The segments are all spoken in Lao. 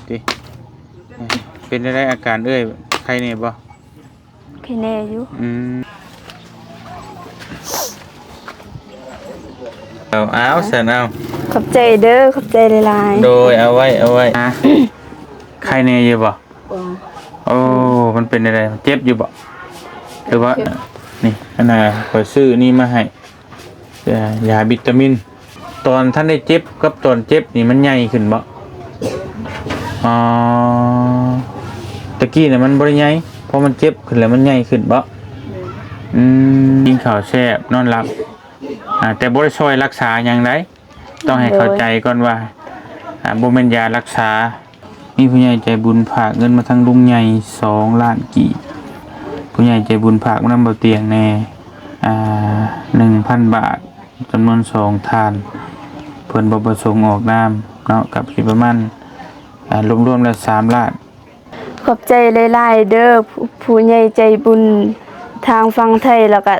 ຕິ ເປັນຈັ່ງໃດອາການເອື້ອຍ ໄຄແດ່ບໍ່? ໄຄແດ່ຢູ່. ອືມ ເອົາ ເອົາ ຊັ້ນເອົາ ຂອບໃຈເດີ ຂອບໃຈຫຼາຍໆ. ໂດຍ ເອົາໄວ້ ເອົາໄວ້. ອາ ໄຄແດ່ຢູ່ບໍ່? ບໍ່. ໂອ້ ມັນເປັນຈັ່ງໃດ? ເຈັບຢູ່ບໍ່? ຫຼືວ່າ ເຈັບ. ນີ້ ອັນນ່າ ຂ້ອຍຊື້ນີ້ມາໃຫ້ ເອີ ຢາວິຕາມິນ. ຕອນທັນໄດ້ເຈັບກັບຕອນເຈັບນີ້ມັນໃຫຍ່ຂຶ້ນບໍ່? ອໍ ຕະກີ້ນະມັນບໍ່ໄດ້ໃຫຍ່ ພໍມັນເຈັບຂຶ້ນແລ້ວມັນໃຫຍ່ຂຶ້ນບໍ່? ແມ່ນ. ອືມ ກິນເຂົ້າແຊບ ນອນຫຼັບ ອາ ແຕ່ບໍ່ໄດ້ຊ່ອຍລັກສາຫຍັງໃດ. ຕ້ອງໃຫ້ເຂົ້າໃຈກ່ອນວ່າ ໂດຍ ອາ ບໍ່ແມ່ນຢາລັກສາ. ມີຜູ້ໃຫຍ່ໃຈບຸນຝາກເງິນມາທາງລຸງໃຫຍ່ສອງລ້ານກີບ. ຜູ້ໃຫຍ່ໃຈບຸນຝາກມານຳບໍ່ຕຽງແດ່ ອາ ໜຶ່ງພັນບາດ ຈຳນວນສອງທ່ານ. ເພິ່ນບໍ່ປະສົງອອກນາມເນາະ ກັບຊິປະມານ ອາ ລວມໆແລ້ວສາມລ້ານ. ຂອບໃຈຫຼາຍໆເດີ ຜູ້ ຜູ້ໃຫຍ່ໃຈບຸນທາງຝັ່ງໄທ ແລ້ວກະ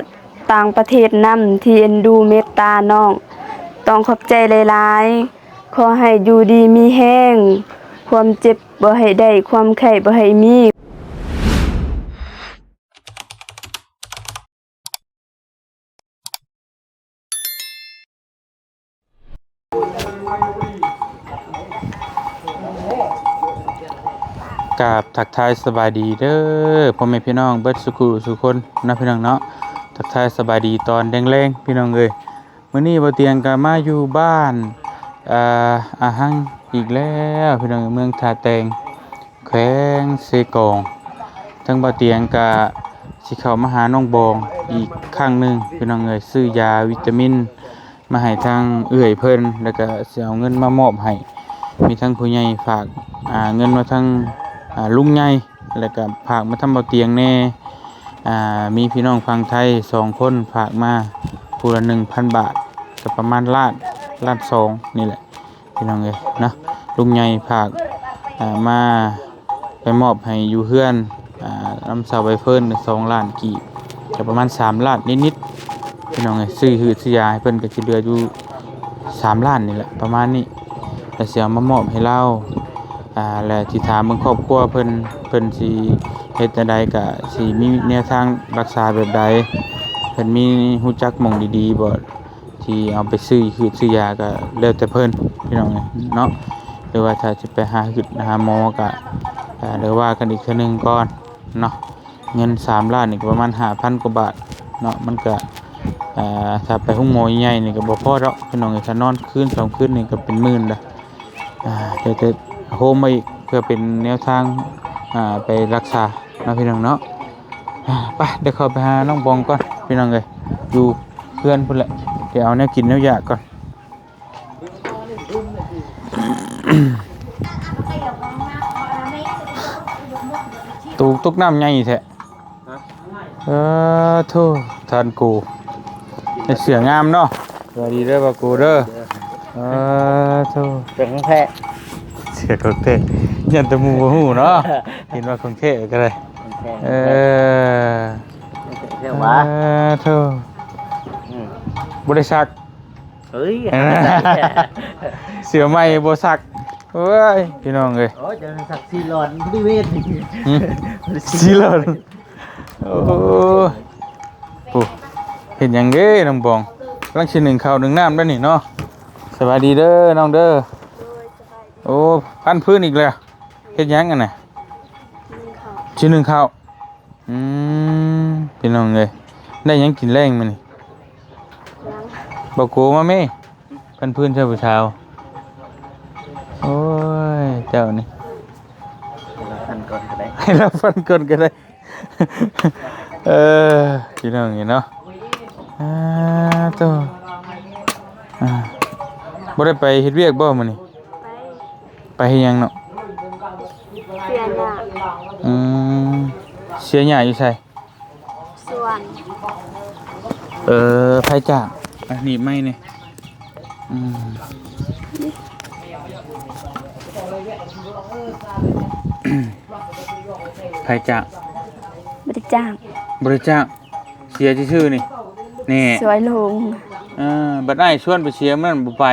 ຕ່າງປະເທດນຳ ທີ່ເອັນດູເມດຕານ້ອງ. ຕ້ອງຂອບໃຈຫຼາຍໆ. ຂໍໃຫ້ຢູ່ດີມີແຮງ, ຄວາມເຈັບບໍ່ໃຫ້ໄດ້, ຄວາມໄຂ້ບໍ່ໃຫ້ມີ. ກາບທັກທາຍສະບາຍດີເດີ ພໍ່ແມ່ພີ່ນ້ອງເບິດສູ່ຄູ່ສູ່ຄົນເນາະ ພີ່ນ້ອງເນາະ. ທັກທາຍສະບາຍດີຕອນແລງໆ ພີ່ນ້ອງເອີຍ. ມື້ນີ້ບ່າວຕຽງກໍມາຢູ່ບ້ານ ເອີ ອາຫັງອີກແລ້ວ ພີ່ນ້ອງເອີຍ, ເມືອງທ່າແຕງ ແຂວງເຊກອງ. ທາງບ່າວຕຽງກະຊິເຂົ້າມາຫານ້ອງບອງອີກຄັ້ງໜຶ່ງ ພີ່ນ້ອງເອີຍ, ຊື້ຢາວິຕາມິນມາໃຫ້ທາງເອື້ອຍເພິ່ນ ແລ້ວກະຊິເອົາເງິນມາມອບໃຫ້. ມີທັງຜູ້ໃຫຍ່ຝາກ ອາ ເງິນມາທາງ ອາ ລຸງໃຫຍ່ ແລ້ວກະຝາກມາທາງບ່າວຕຽງແດ່. ອາ ມີພີ່ນ້ອງຝັ່ງໄທສອງຄົນຝາກມາ ຜູ້ລະໜຶ່ງພັນບາດ ກໍປະມານລ້ານ ລ້ານສອງນີ້ແຫຼະ ພີ່ນ້ອງເອີຍເນາະ. ລຸງໃຫຍ່ຝາກ ອາ ມາໄປມອບໃຫ້ຢູ່ເຮືອນ ອາ ນຳສາວໃບເຟີນສອງລ້ານກີບ ກໍປະມານສາມລ້ານນິດໆ ພີ່ນ້ອງເອີຍ. ຊື້ຮືດຊື້ຢາໃຫ້ເພິ່ນກໍຊິເຫຼືອຢູ່ສາມລ້ານນີ້ແຫຼະ ປະມານນີ້ ແລ້ວຊິເອົາມາມອບໃຫ້ລາວ. ອາ ແລະ ຊິຖາມເບິ່ງຄອບຄົວເພິ່ນ ເພິ່ນຊິເຮັດແນວໃດ ກະຊິມີແນວທາງລັກສາແບບໃດ, ເພິ່ນມີຮູ້ຈັກໝ່ອງດີໆບໍ່ ທີ່ເອົາໄປຊື້ພືດຊື້ຢາ ກະແລ້ວແຕ່ເພິ່ນ ພີ່ນ້ອງເນາະ. ຫຼືວ່າຖ້າຊິໄປຫາຮືດຫາໝໍ ກະ ອາ ເດີວ່າກັນອີກເທື່ອໜຶ່ງກ່ອນເນາະ. ເງິນສາມລ້ານນີ້ກໍປະມານຫ້າພັນກວ່າບາດເນາະ. ມັນກະ ອາ ຖ້າໄປໂຮງໝໍໃຫຍ່ໆນີ້ກໍບໍ່ພໍດອກ ພີ່ນ້ອງເອີຍ. ຖ້ານອນຄືນສອງຄືນນີ້ກໍເປັນໝື່ນລະ. ອາ ແຕ່ ແຕ່ໂຮມມາອີກ ເພື່ອເປັນແນວທາງ ອາ ໄປລັກສາເນາະ ພີ່ນ້ອງເນາະ. ອາ ໄປ ດຽວເຂົ້າໄປຫານ້ອງບອງກ່ອນ ພີ່ນ້ອງເອີຍ, ຢູ່ເຮືອນພຸ້ນແຫຼະ. ດຽວເອົາແນວກິນແນວຢາກກ່ອນ. ຕູກຕົກນ້ຳໃຫຍ່ແທ້. ຮະ? ເອີ ໂທ້ ທ່ານກູ ໃສ່ເສື້ອງາມເນາະ. ສະບາຍດີເດີ ບ່າວກູເດີ. ເອີ ໂທ້ ເສື້ອຂອງແທ້ ເສື້ອຂອງແທ້. ຢ້ານແຕ່ໝູ່ບໍ່ຮູ້ເນາະ. ເຫັນວ່າຂອງແທ້ກໍໄດ້ ຂອງແທ້. ເອີ ແທ້ຫວາ? ເອີ ໂທ້ ອືມ ບໍ່ໄດ້ຊັກ. ເອີຍ ເສື້ອໃໝ່ບໍ່ຊັກ. ໂອ້ຍ ພີ່ນ້ອງເອີຍ ໂອ້ຍ ຈະສັກຊີລອນບໍລິເວນ ຫືມ ຊີລອນ. ໂອ້ໂຫ ເຮັດຫຍັງເດ້ນ້ອງບອງ? ກຳລັງຊິໜຶ້ງເຂົ້າໜຶ້ງນ້ຳແລ້ວນີ້ເນາະ. ສະບາຍດີເດີນ້ອງເດີ. ໂດຍ ສະບາຍດີ. ໂອ້ ພັນພື້ນອີກແລ້ວ. ເຮັດຫຍັງອັນນ່ະ? ໜຶ້ງເຂົ້າ ຊິໜຶ້ງເຂົ້າ. ອືມ ພີ່ນ້ອງເອີຍ ໄດ້ຫຍັງກິນແລງມື້ນີ້? ຍັງ. ບໍ່ໂກມາແມ່ ພັນພື້ນໃສ່ຜູ້ສາວ. ໂອ້ຍ ເຈົ້ານີ້ ໃຫ້ລາວພັນກ່ອນກໍໄດ້ ໃຫ້ລາວພັນກ່ອນກໍໄດ້. ເອີ ພີ່ນ້ອງເອີຍເນາະ. ອາ ໂຕ ອາ ບໍ່ໄດ້ໄປເຮັດວຽກບໍ່ມື້ນີ້? ໄປ ໄປເຮັດຫຍັງເນາະ? ເສຍຫຍ້າ. ອືມ ເສຍຫຍ້າຢູ່ໃສ? ສວນ. ເອີ ໃຜຈ້າງ? ອ່ະ ໜີບໄມ້ແດ່. ອືມ ໃຜຈ້າງ? ບໍ່ໄດ້ຈ້າງ. ບໍ່ໄດ້ຈ້າງ ເສຍຊື່ໆນີ້. ແນ່ ຊ່ວຍລົງ. ເອີ ບັດອ້າຍຊວນໄປເສຍມື້ນັ້ນບໍ່ໄປ.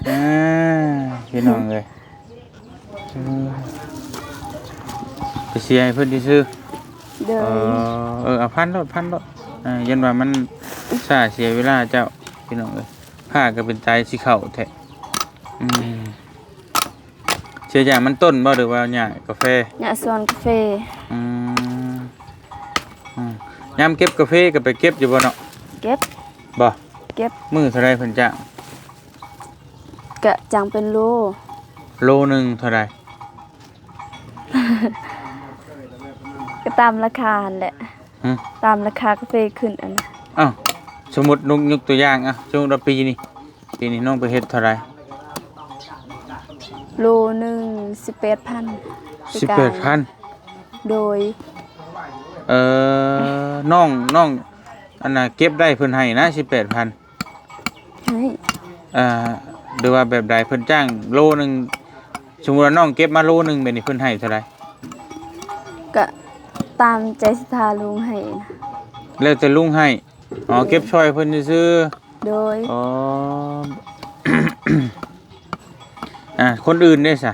ເອີ ພີ່ນ້ອງເອີຍ. ອືມ ໄປເສຍໃຫ້ເພິ່ນຊື່ໆ. ໂດຍ ເອີ ເອີ ເອົາພັນໂລດ ພັນໂລດ. ເອີ ຢ້ານວ່າມັນຊ້າເສຍເວລາເຈົ້າ ພີ່ນ້ອງເອີຍ. ຜ້າກໍເປັນຕາຊິເຂົ້າແທ້. ອືມ ເສຍຫຍ້າມັນຕົ້ນບໍ່ ຫຼືວ່າຫຍ້າກາເຟ? ຫຍ້າສວນກາເຟ. ອືມ ອືມ ຍາມເກັບກາເຟກໍໄປເກັບຢູ່ບໍ່ເນາະ? ເກັບ. ບໍ່? ເກັບ. ມື້ເທົ່າໃດເພິ່ນຈ້າງ? ກະຈ້າງເປັນໂລ. ໂລໜຶ່ງເທົ່າໃດ? ກໍຕາມລາຄາຫັ້ນແຫຼະ. ຫຶ? ຕາມລາຄາກາເຟຂຶ້ນຫັ້ນນະ. ອ້າວ ສົມມຸດ ຍົກ ຍົກຕົວຢ່າງ ອະ ສົມມຸດວ່າປີນີ້ ປີນີ້ນ້ອງໄປເຮັດເທົ່າໃດ? ໂລໜຶ່ງສິບແປດພັນ. ສິບແປດພັນ? ໂດຍ. ເອີ ນ້ອງ ນ້ອງ ອັນນ່າ ເກັບໄດ້ເພິ່ນໃຫ້ນະ ສິບແປດພັນ. ໃຫ້ ເອີ ຫຼືວ່າແບບໃດ ເພິ່ນຈ້າງໂລໜຶ່ງ ສົມມຸດວ່ານ້ອງເກັບມາໂລໜຶ່ງ ແບບນີ້ເພິ່ນໃຫ້ເທົ່າໃດ? ກະຕາມໃຈສັດທາລຸງໃຫ້ນະ. ແລ້ວແຕ່ລຸງໃຫ້. ອໍ ເກັບຊ່ອຍເພິ່ນຊື່ໆ. ໂດຍ. ອໍ ອາ ຄົນອື່ນເດ້ຊະ?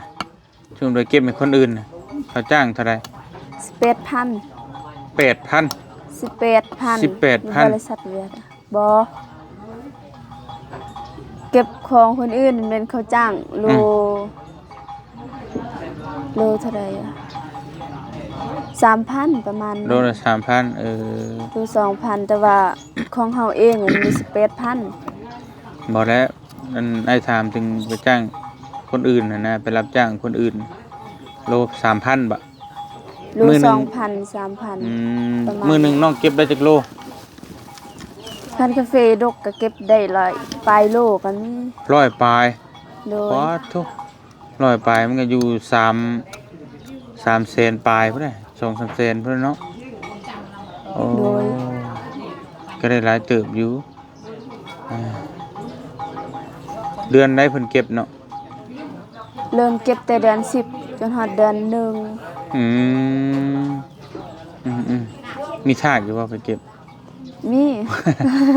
ຊຸມໂດຍເກັບໃຫ້ຄົນອື່ນນະ ເຂົາຈ້າງເທົ່າໃດ? ສິບແປດພັນ. ແປດພັນ? ສິບແປດພັນ. ສິບແປດພັນ ຢູ່ບໍລິສັດວຽດ. ບໍ່ ເກັບຂອງຄົນອື່ນແມ່ນເຂົາຈ້າງໂລ ອືມ ໂລເທົ່າໃດອະ ສາມພັນປະມານ ໂລລະສາມພັນ. ເອີ ໂລສອງພັນ ແຕ່ວ່າຂອງເຮົາເອງມັນມີສິບແປດພັນ. ບໍ່ແລ້ວ ອັນ ອ້າຍຖາມເຖິງໄປຈ້າງຄົນອື່ນຫັ້ນນະ ໄປຮັບຈ້າງຄົນອື່ນ ໂລສາມພັນບໍ? ໂລ ມື້ໜຶ່ງ ສອງພັນ ສາມພັນ. ອືມ ປະມານ ມື້ໜຶ່ງນ້ອງເກັບໄດ້ຈັກໂລ? ຄັນກາເຟດົກກໍເກັບໄດ້ຮ້ອຍປາຍໂລກໍມີ. ຮ້ອຍປາຍ? ໂດຍ. ປາດໂທ້ ຮ້ອຍປາຍມັນກໍຢູ່ສາມ ສາມແສນປາຍພຸ້ນແຫຼະ ສອງສາມແສນພຸ້ນເນາະ. ໂອ້ ໂດຍ. ກໍໄດ້ຫຼາຍເຕີບຢູ່. ອ່າ ເດືອນໃດເພິ່ນເກັບເນາະ? ເລີ່ມເກັບແຕ່ເດືອນສິບ ຈົນຮອດເດືອນໜຶ່ງ. ອືມ ອືມໆ ມີທາກຢູ່ບໍ່ໄປເກັບ? ມີ.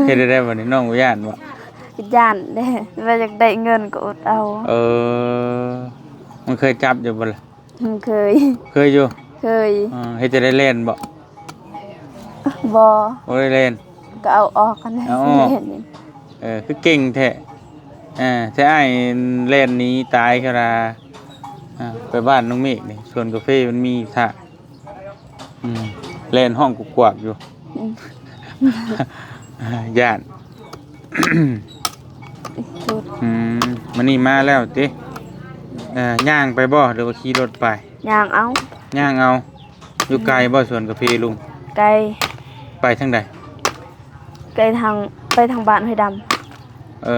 ເຮັດໄດ້ບໍ່ນີ້ ນ້ອງບໍ່ຢ້ານບໍ່? ຢ້ານເດ້ ວ່າຢາກໄດ້ເງິນກໍອົດເອົາ. ເອີ ມັນເຄີຍຈັບຢູ່ບໍ່ລະ? ເຄີຍ. ເຄີຍຢູ່? ເຄີຍ. ເອີ ເຮັດຈັ່ງໃດ ແລ່ນບໍ່? ບໍ່. ບໍ່ໄດ້ແລ່ນ? ກໍເອົາອອກຫັ້ນແຫຼະ. ເອົາອອກ. ເອີ ຄືເກັ່ງແທ້. ເອີ ແຕ່ອ້າຍແລ່ນໜີຕາຍຄະລາ. ເອີ ໄປບ້ານນ້ອງເມກນີ້ ສວນກາເຟມັນມີທາກ. ອືມ ແລ່ນຮ້ອງກວາກໆຢູ່. ອືມ ຢ້ານ. ອືມ ມື້ນີ້ມາແລ້ວຕິ? ເອີ ຍ່າງໄປບໍ່ ຫຼືວ່າຂີ່ລົດໄປ? ຍ່າງເອົາ. ຍ່າງເອົາ. ຢູ່ໄກບໍ່ ສວນກາເຟລຸງ? ໄກ. ໄປທາງໃດ? ໄກທາງ ໄປທາງບ້ານຫ້ວຍດຳ. ເອີ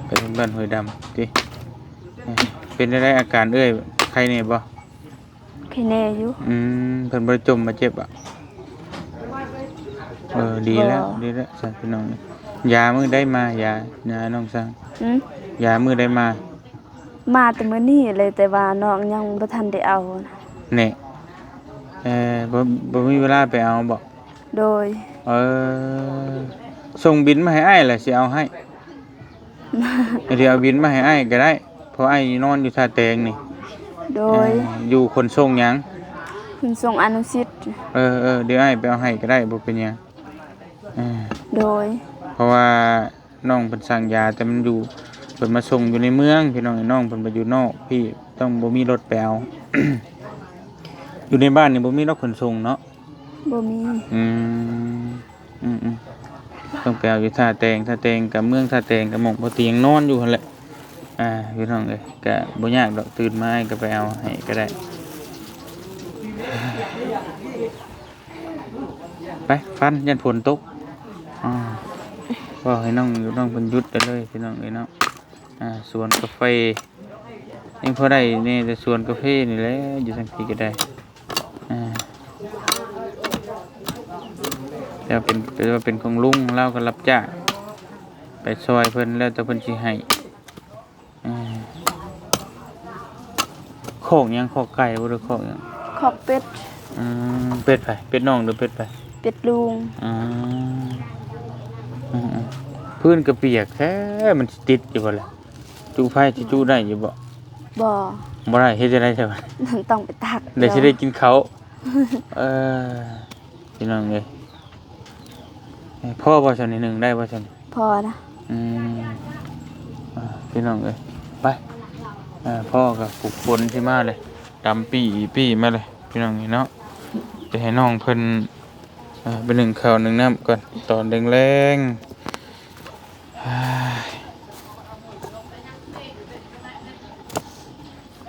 ໄປທາງບ້ານຫ້ວຍດຳຕິ? ເອີ ເປັນຈັ່ງໃດ ອາການເອື້ອຍ ໄຄແນ່ບໍ່? ໄຄແນ່ຢູ່. ອືມ ເພິ່ນບໍ່ໄດ້ຈົມບາດເຈັບບໍ? ເອີ ດີແລ້ວ ບໍ່ ດີແລ້ວຊັ້ນພີ່ນ້ອງ. ຢາມື້ໃດມາ? ຢາ ຢານ້ອງສັງ. ຫື? ຢາມື້ໃດມາ? ມາແຕ່ມື້ນີ້ເລີຍ ແຕ່ວ່ານ້ອງຍັງບໍ່ທັນໄດ້ເອົາ. ແນ່ ເອີ ບໍ່ ບໍ່ມີເວລາໄປເອົາບໍ? ໂດຍ. ເອີ ສົ່ງບິນມາໃຫ້ອ້າຍລະ ຊິເອົາໃຫ້. ດຽວເອົາບິນມາໃຫ້ອ້າຍກໍໄດ້ ເພາະອ້າຍນອນຢູ່ທ່າແຕງນີ້. ໂດຍ. ເອີ ຢູ່ຂົນສົ່ງຫຍັງ? ຂົນສົ່ງອະນຸສິດ. ເອີໆ ດຽວອ້າຍໄປເອົາໃຫ້ກໍໄດ້ ບໍ່ເປັນຫຍັງ. ເອີ ໂດຍ. ເພາະວ່ານ້ອງເພິ່ນສັ່ງຢາ ແຕ່ມັນຢູ່ ເພິ່ນມາສົ່ງຢູ່ໃນເມືອງ ພີ່ນ້ອງ. ນ້ອງເພິ່ນໄປຢູ່ນອກພີ້ ຕ້ອງບໍ່ມີລົດໄປເອົາ. ຢູ່ໃນບ້ານນີ້ບໍ່ມີດອກຂົນສົ່ງເນາະ? ບໍ່ມີ. ອືມ ອືມໆ ຕ້ອງໄປເອົາຢູ່ທ່າແຕງ. ທ່າແຕງກັບເມືອງທ່າແຕງ ກັບໝ່ອງພໍ່ຕຽງນອນຢູ່ຫັ້ນແຫຼະ. ອ່າ ພີ່ນ້ອງເອີຍ ກະບໍ່ຍາກດອກ ຕື່ນມາອ້າຍກໍໄປເອົາໃຫ້ກໍໄດ້. ໄປ ຟັນ ຢ້ານຝົນຕົກ. ອ່າ ເວົ້າໃຫ້ນ້ອງ ນ້ອງເພິ່ນຢຸດໄດ້ເລີຍ ພີ່ນ້ອງເອີຍເນາະ. ອ່າ ສວນກາເຟ ຍັງພໍໄດ້ແດ່ ແຕ່ສວນກາເຟນີ້ແຫຼະ ຢູ່ທາງພີ້ກໍໄດ້. ອ່າ ແຕ່ເປັນ ແຕ່ວ່າເປັນຂອງລຸງ ລາວກໍຮັບຈ້າງໄປຊ່ອຍເພິ່ນ ແລ້ວແຕ່ເພິ່ນຊິໃຫ້. ອ່າ ຄອກຫຍັງ? ຄອກໄກ່ບໍ່ ຫຼືຄອກຫຍັງ? ຄອກເປັດ. ອືມ ເປັດໃຜ? ເປັດນ້ອງ ຫຼືເປັດໃຜ? ເປັດລຸງ. ອືມ ອືມໆ ພື້ນກໍປຽກແທ້ ມັນຊິຕິດຢູ່ບໍ່ລະ? ຈຸໄຟຊິຈຸໄດ້ຢູ່ບໍ່? ບໍ່ ບໍ່ໄດ້ ເຮັດຈັ່ງໃດຊະບາດນີ້? ຕ້ອງໄປຕັກ ດຽວຊິໄດ້ກິນເຂົ້າ. ເອີ ພີ່ນ້ອງເອີຍ ພໍບໍ່ຊະນີ້ ໜຶ້ງໄດ້ບໍ່ຊະນີ້? ພໍນະ. ອືມ ອ່າ ພີ່ນ້ອງເອີຍ ໄປ ເອີ ພໍກໍປຸກຝົນຊິມາເລີຍ ດຳປີ້ປີ້ມາເລີຍ ພີ່ນ້ອງເອີຍເນາະ. ຈະໃຫ້ນ້ອງເພິ່ນ ອ່າ ໄປໜຶ້ງເຂົ້າໜຶ້ງນ້ຳກ່ອນ ຕອນແລງໆ.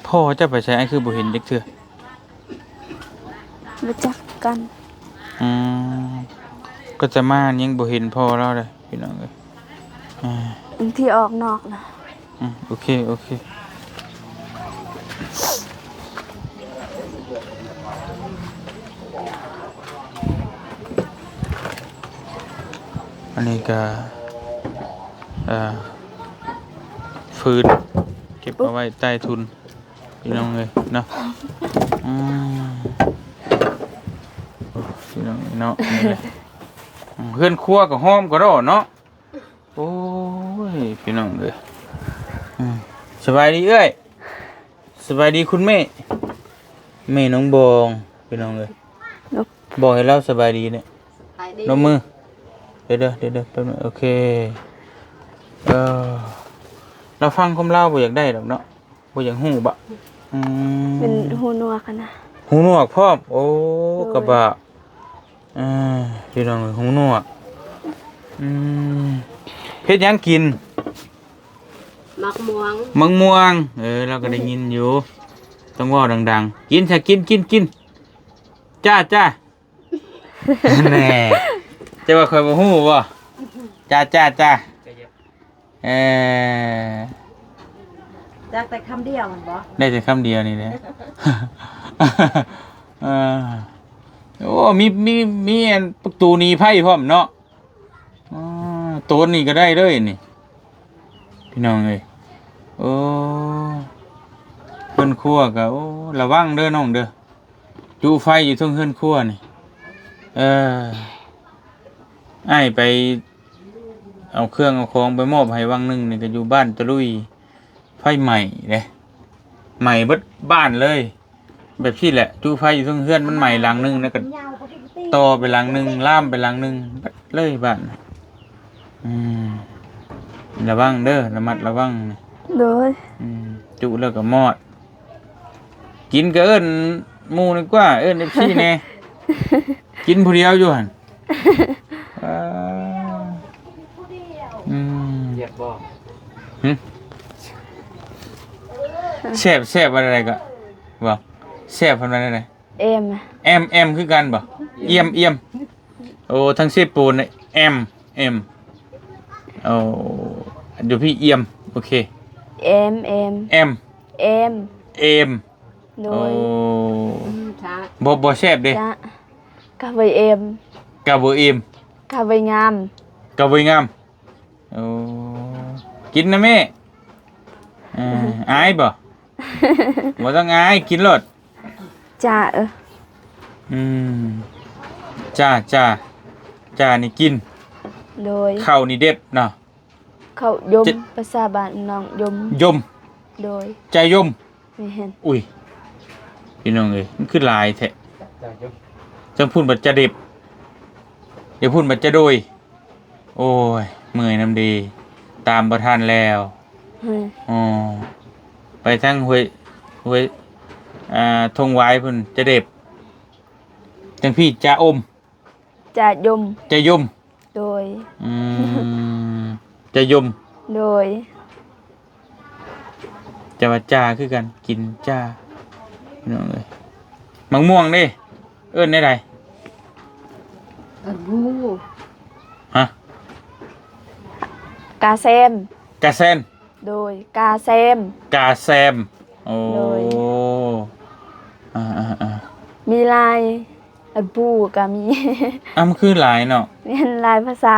ພໍ່ເຈົ້າໄປໃສ? ອ້າຍຄືບໍ່ເຫັນຈັກເທື່ອ. ບໍ່ຈັກກັນ. ອືມ ກໍຈະມາຍັງບໍ່ເຫັນພໍ່ລາວເດ້ ພີ່ນ້ອງເອີຍ. ອ່າ ບາງທີອອກນອກນະ. ອືມ ໂອເຄ ໂອເຄ. ອັນນີ້ກໍ ເອີ ຟືນເກັບເອົາໄວ້ໃຕ້ທຸນ ພີ່ນ້ອງເອີຍເນາະ. ອືມ ພີ່ນ້ອງເອີຍເນາະ ນີ້ແຫຼະ. ອືມ ເຮືອນຄົວກໍຫອມກະດໍ້ເນາະ. ໂອ້ຍ ພີ່ນ້ອງເອີຍ. ອືມ ສະບາຍດີເອື້ອຍ. ສະບາຍດີຄຸນແມ່ ແມ່ນ້ອງບອງ ພີ່ນ້ອງເອີຍ. ບອກໃຫ້ລາວສະບາຍດີແດ່. ສະບາຍດີ. ນົບມື. ດຽວໆ ດຽວໆ ແປັບໜຶ່ງ. ໂອເຄ. ເອີ ລາວຟັງຄວາມລາວບໍ່ຢາກໄດ້ດອກເນາະ ບໍ່ຢາກຮູ້ບໍ? ອືມ ເປັນຫູໜວກຫັ້ນນະ. ຫູໜວກພ້ອມ. ໂອ້ ໂດຍ ກະບະ ອ່າ ພີ່ນ້ອງເອີຍ ຫູໜວກ. ອືມ ເຮັດຫຍັງກິນ? ໝາກມ່ວງ. ໝາກມ່ວງ. ເອີ ລາວກໍໄດ້ຍິນຢູ່ ຕ້ອງເວົ້າດັງໆ. ກິນຊະ ກິນ ກິນ ກິນ. ຈ້າ ຈ້າ. ແນ່ ເຈົ້າວ່າຂ້ອຍບໍ່ຮູ້ບໍ? ຈ້າ ຈ້າ ຈ້າ. ເອີ ຈັກແຕ່ຄຳດຽວຫັ້ນບໍ? ໄດ້ແຕ່ຄຳດຽວນີ້ແຫຼະ. ເອີ ໂອ້ ມີ ມີ ມີອັນປະຕູໜີໄພພ້ອມເນາະ. ອໍ ໂຕນນີ້ກໍໄດ້ເລີຍນີ້ ພີ່ນ້ອງເອີຍ. ໂອ້ ເຮືອນຄົວກໍ ໂອ້ ລະວັງເດີນ້ອງເດີ ຈຸໄຟຢູ່ເທິງເຮືອນຄົວນີ້. ເອີ ອ້າຍໄປເອົາເຄື່ອງເອົາຂອງໄປມອບໃຫ້ວັງໜຶ່ງນີ້ ກໍຢູ່ບ້ານຕະລຸຍ ໄຟໄໝ້ເດ້ ໄໝ້ເບິດບ້ານເລີຍ. ແບບຊີ້ແຫຼະ ຈຸໄຟຢູ່ເທິງເຮືອນມັນໄໝ້ຫຼັງໜຶ່ງ ແລ້ວກໍຕໍ່ໄປຫຼັງໜຶ່ງ ລາມໄປຫຼັງໜຶ່ງ ເບິດເລີຍບ້ານ. ອືມ ລະວັງເດີ ລະມັດລະວັງ. ໂດຍ. ອືມ ຈຸແລ້ວກໍມອດ. ກິນກໍເອີ້ນໝູ່ດີກວ່າ ເອີ້ນເອັຟຊີແດ່. ກິນຜູ້ດຽວຢູ່ຫັ້ນ. ອາ ອືມ ຢາກບອກ ຫຶ ແຊບ ແຊບວ່າໃດກໍ ບໍ່ ແຊບເພິ່ນວ່າໃດ? ແອມ ແອມ ແອມຄືກັນບໍ່? ອ່ຽມ ອ່ຽມ. ໂອ້ ທາງເຊໂປນແອມ ແອມ. ໂອ້ ຢູ່ພີ້ອ່ຽມ. ໂອເຄ ແອມ ແອມ ແອມ ແອມ ແອມ. ໂດຍ. ໂອ້ ອືມ ຈະ ບໍ່ ບໍ່ແຊບເດ້. ຈະ ກະບໍ່ເອັມ ກະບໍ່ເອັມ ກະບໍ່ງາມ ກະບໍ່ງາມ. ໂອ້ ກິນນະແມ່. ເອີ ອາຍບໍ່? ບໍ່ຕ້ອງອາຍ ກິນໂລດ. ຈ້າ ເອີ ອືມ ຈ້າ ຈ້າ ຈ້ານີ້ກິນ. ໂດຍ. ເຂົ້ານີ້ເດັບເນາະ. ເຂົ້າຍົມ ຈະ ພາສາບ້ານນ້ອງ ຍົມ ຍົມ. ໂດຍ. ຈະຍົມ. ແມ່ນ. ອຸ້ຍ ພີ່ນ້ອງເອີຍ ມັນຄືຫຼາຍແທ້. ຈະຍົມ. ຈັ່ງພຸ້ນບັດຈະເດັບ ເດພຸ້ນບັດຈະໂດຍ. ໂອ້ຍ ເມື່ອຍນຳເດ ຕາມບໍ່ທັນແລ້ວ. ເອີ ອໍ ໄປທາງຫ້ວຍ ຫ້ວຍ ອ່າ ທົ່ງຫວາຍພຸ້ນ ຈະເດັບ. ຈັ່ງພີ້ ຈະອົມ ຈະຍົມ ຈະຍົມ. ໂດຍ. ອືມ ຈະຍົມ. ໂດຍ. ຈະວ່າຈາຄືກັນ ກິນຈາ ພີ່ນ້ອງເອີຍ. ໝາກມ່ວງເດ້ ເອີ້ນແນວໃດ? ກະບູ. ຮະ? ກາແຊມ. ກາແຊມ. ໂດຍ ກາແຊມ ກາແຊມ. ໂອ້ ໂດຍ ອ່າໆໆ ມີຫຼາຍ ອາ ບູກໍມີ. ອ້າ ມັນຄືຫຼາຍເນາະ. ແມ່ນ ຫຼາຍພາສາ.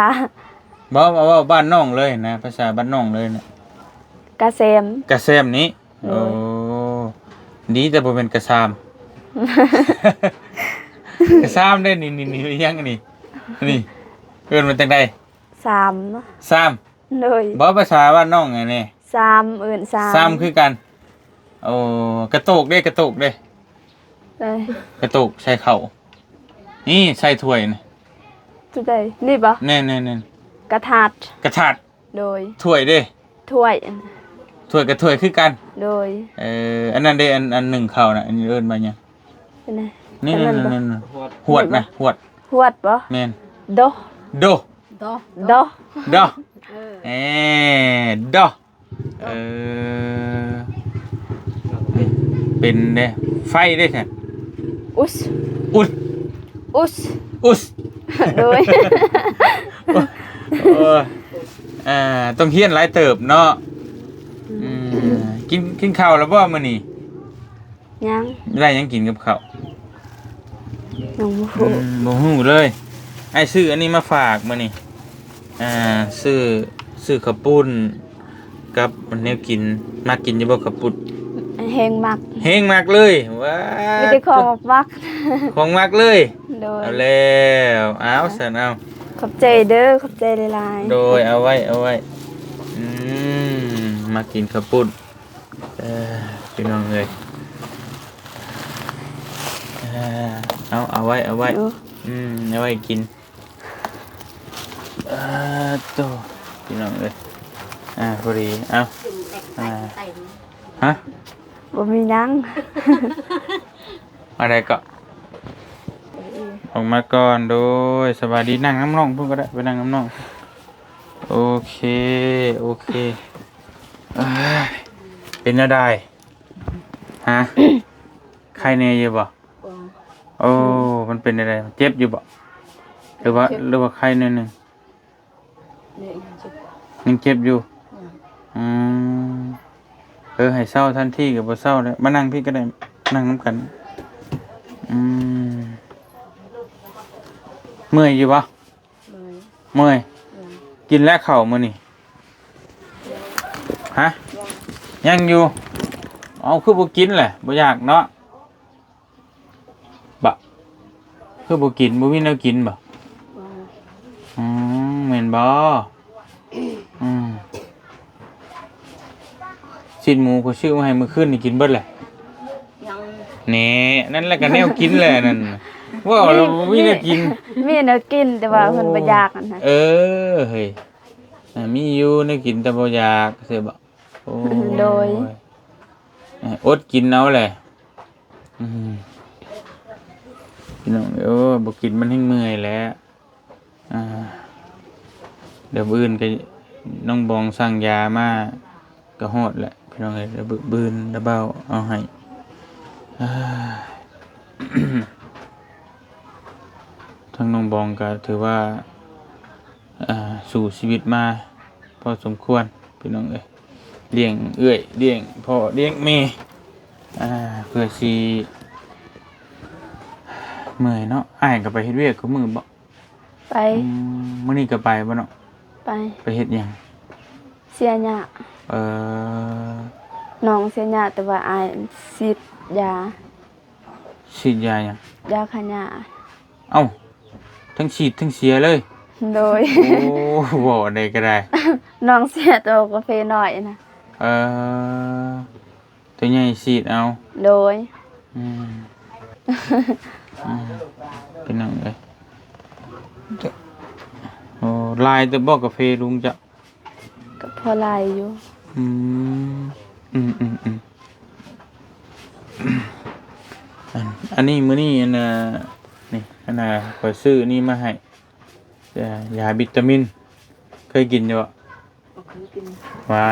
ບໍ່ ເວົ້າ ເວົ້າບ້ານນ້ອງເລີຍນະ ພາສາບ້ານນ້ອງເລີຍນະ. ກາແຊມ ກາແຊມນີ້. ໂດຍ. ໂອ້ ດີແຕ່ບໍ່ແມ່ນກະຊາມ. ກະຊາມເດ້ ນີ້ໆໆ ອີຫຍັງອັນນີ້ ນີ້ ເອີ້ນວ່າຈັ່ງໃດ? ຊາມ. ຊາມ. ໂດຍ. ບໍ່ ພາສາບ້ານນ້ອງອັນນີ້ ຊາມ ເອີ້ນຊາມ. ຊາມຄືກັນ. ໂອ້ ກະໂຕກເດ້ ກະໂຕກເດ້ ໄດ້ ກະໂຕກໃສ່ເຂົ້າ ນີ້ໃສ່ຖ້ວຍນີ້ ໂຕໃດ ນີ້ບໍ່? ແມ່ນໆໆ ກະທາດ ກະທາດ ໂດຍ ຖ້ວຍເດ້ ຖ້ວຍ ຖ້ວຍກັບຖ້ວຍຄືກັນ ໂດຍ ເອີ ອັນນັ້ນເດ້ ອັນ ອັນໜຶ້ງເຂົ້ານະ ອັນນີ້ເອີ້ນວ່າຫຍັງ? ອັນນັ້ນ ນີ້ ອັນນັ້ນບໍ່? ນັ້ນໆ ຫວດນະ ຫວດ ຫວດບໍ່? ແມ່ນ ໂດ ໂດ ໂດ ໂດ ເອີ ເອີ ໂດ ເອີ ເປັນເດ້ ໄຟເດ້ ອຸດ ອຸດ ອຸດ ອຸດ ໂດຍ ໂອ້ ອ່າ ຕ້ອງຮຽນຫຼາຍເຕີບເນາະ ອືມ ອືມ ກິນ ກິນເຂົ້າແລ້ວບໍ່ມື້ນີ້? ຍັງ ໄດ້ຫຍັງກິນກັບເຂົ້າ? ຍັງບໍ່ຮູ້ ອືມ ບໍ່ຮູ້ເລີຍ ອ້າຍຊື້ອັນນີ້ມາຝາກມື້ນີ້ ອ່າ ຊື້ ຊື້ເຂົ້າປຸ້ນ ກັບແນວກິນ ມັກກິນຢູ່ບໍ່ເຂົ້າປຸ້ນ? ແຮງມັກ ແຮງມັກເລີຍ ວ້າ ມີແຕ່ຂອງມັກໆ ຂອງມັກເລີຍ ໂດຍ ເອົາແລ້ວ ເອົາ ເອົາ ຊັ້ນເອົາ ຂອບໃຈເດີ ຂອບໃຈຫຼາຍໆ ໂດຍ ເອົາໄວ້ ເອົາໄວ້ ອືມ ມັກກິນເຂົ້າປຸ້ນ ເອີ ພີ່ນ້ອງເອີຍ ເອີ ເອົາ ເອົາໄວ້ ເອົາໄວ້ ໂອ້ ອືມ ເອົາໄວ້ກິນ ເອີ ໂຕ ພີ່ນ້ອງເອີຍ ອ່າ ພໍດີ ເອົາ ອ່າ ຮະ ບໍ່ມີຫຍັງ ອັນໃດເກາະ ອອກມາກ່ອນ ໂດຍ ສະບາຍດີ ນັ່ງນຳນ້ອງພຸ້ນກໍໄດ້ ໄປນັ່ງນຳນ້ອງ ໂອເຄ ໂອເຄ ເອີຍ ເປັນແນວໃດ? ຮະ ໄຂ້ແນ່ຢູ່ບໍ່? ບໍ່ ໂອ້ ມັນເປັນຈັ່ງໃດ? ເຈັບຢູ່ບໍ່? ຫຼືວ່າ ເຈັບ ຫຼືວ່າໄຂ້ໜ້ອຍໜຶ່ງ? ຍັງເຈັບຢູ່ ອືມ ອືມ ເອີ ໃຫ້ເຊົາທັນທີກໍບໍ່ເຊົາແລ້ວ ມານັ່ງພີ້ກໍໄດ້ ນັ່ງນຳກັນ ອືມ ເມື່ອຍຢູ່ບໍ່? ເມື່ອຍ ເມື່ອຍ ອືມ ກິນແລ້ວເຂົ້າມື້ນີ້? ຮະ ຍັງ ຍັງຢູ່ ເອົາ ຄືບໍ່ກິນແຫຼະ ບໍ່ຢາກເນາະ ບະ ຄືບໍ່ກິນ ບໍ່ມີແນວກິນບໍ? ບໍ່ ອືມ ແມ່ນບໍ? ອືມ ຊີ້ນໝູຂ້ອຍຊື້ມາໃຫ້ມື້ຄືນນີ້ກິນເບິດແຫຼະ? ຍັງ ແນ່ ນັ້ນແຫຼະກໍແນວກິນແຫຼະນັ້ນ ເວົ້າແລ້ວບໍ່ມີແນວກິນ ມີແນວກິນ ແຕ່ວ່າເພິ່ນບໍ່ຢາກຫັ້ນນະ ເອີ ເຮີ້ຍ ອ່າ ມີຢູ່ແນວກິນແຕ່ບໍ່ຢາກ ເຊື່ອບໍ່? ໂອ້ ໂດຍ ເອີ ອົດກິນເອົາແຫຼະ ອືມ ພີ່ນ້ອງເອີຍ ບໍ່ກິນມັນແຮ່ງເມື່ອຍແຫຼະ ອ່າ ດຽວມື້ອື່ນກໍນ້ອງບອງສັ່ງຢາມາກໍຮອດແຫຼະ ພີ່ນ້ອງເອີຍ ດຽວມື້ອື່ນດາວບ່າວເອົາໃຫ້ ອ່າ ທາງນ້ອງບອງກໍຖືວ່າ ອ່າ ສູ້ຊີວິດມາພໍສົມຄວນ ພີ່ນ້ອງເອີຍ ລ້ຽງເອື້ອຍ ລ້ຽງພໍ່ ລ້ຽງແມ່ ອ່າ ເພື່ອຊິ ເມື່ອຍເນາະ ອ້າຍກໍໄປເຮັດວຽກຄູ່ມື້ບໍ? ໄປ ອືມ ມື້ນີ້ກໍໄປບໍເນາະ? ໄປ ໄປເຮັດຫຍັງ? ເສຍຫຍ້າ ເອີ ນ້ອງເສຍຫຍ້າ ແຕ່ວ່າອ້າຍສີດຢາ ສີດຢາຫຍັງ? ຢາຂ້າຫຍ້າ ເອົ້າ ທັງສີດທັງເສຍເລີຍ ໂດຍ ໂອ້ ເວົ້າອັນໃດກໍໄດ້ ນ້ອງເສຍໂຕກາເຟນ້ອຍນະ ເອີ ໂຕໃຫຍ່ສີດເອົາ ໂດຍ ອືມ ອືມ ເປັນຫຍັງເອີຍ ໂອ້ ຫຼາຍແຕ່ບໍ່ກາເຟລຸງເຈົ້າ? ກໍພໍຫຼາຍຢູ່ ອືມ ອືມໆໆ ອັນ ອັນນີ້ ມື້ນີ້ ອັນນ່າ ນີ້ ອັນນ່າ ຂ້ອຍຊື້ນີ້ມາໃຫ້ ຢາ ຢາວິຕາມິນ ເຄີຍກິນຢູ່ບໍ່? ບໍ່ເຄີຍກິນ ຫວາ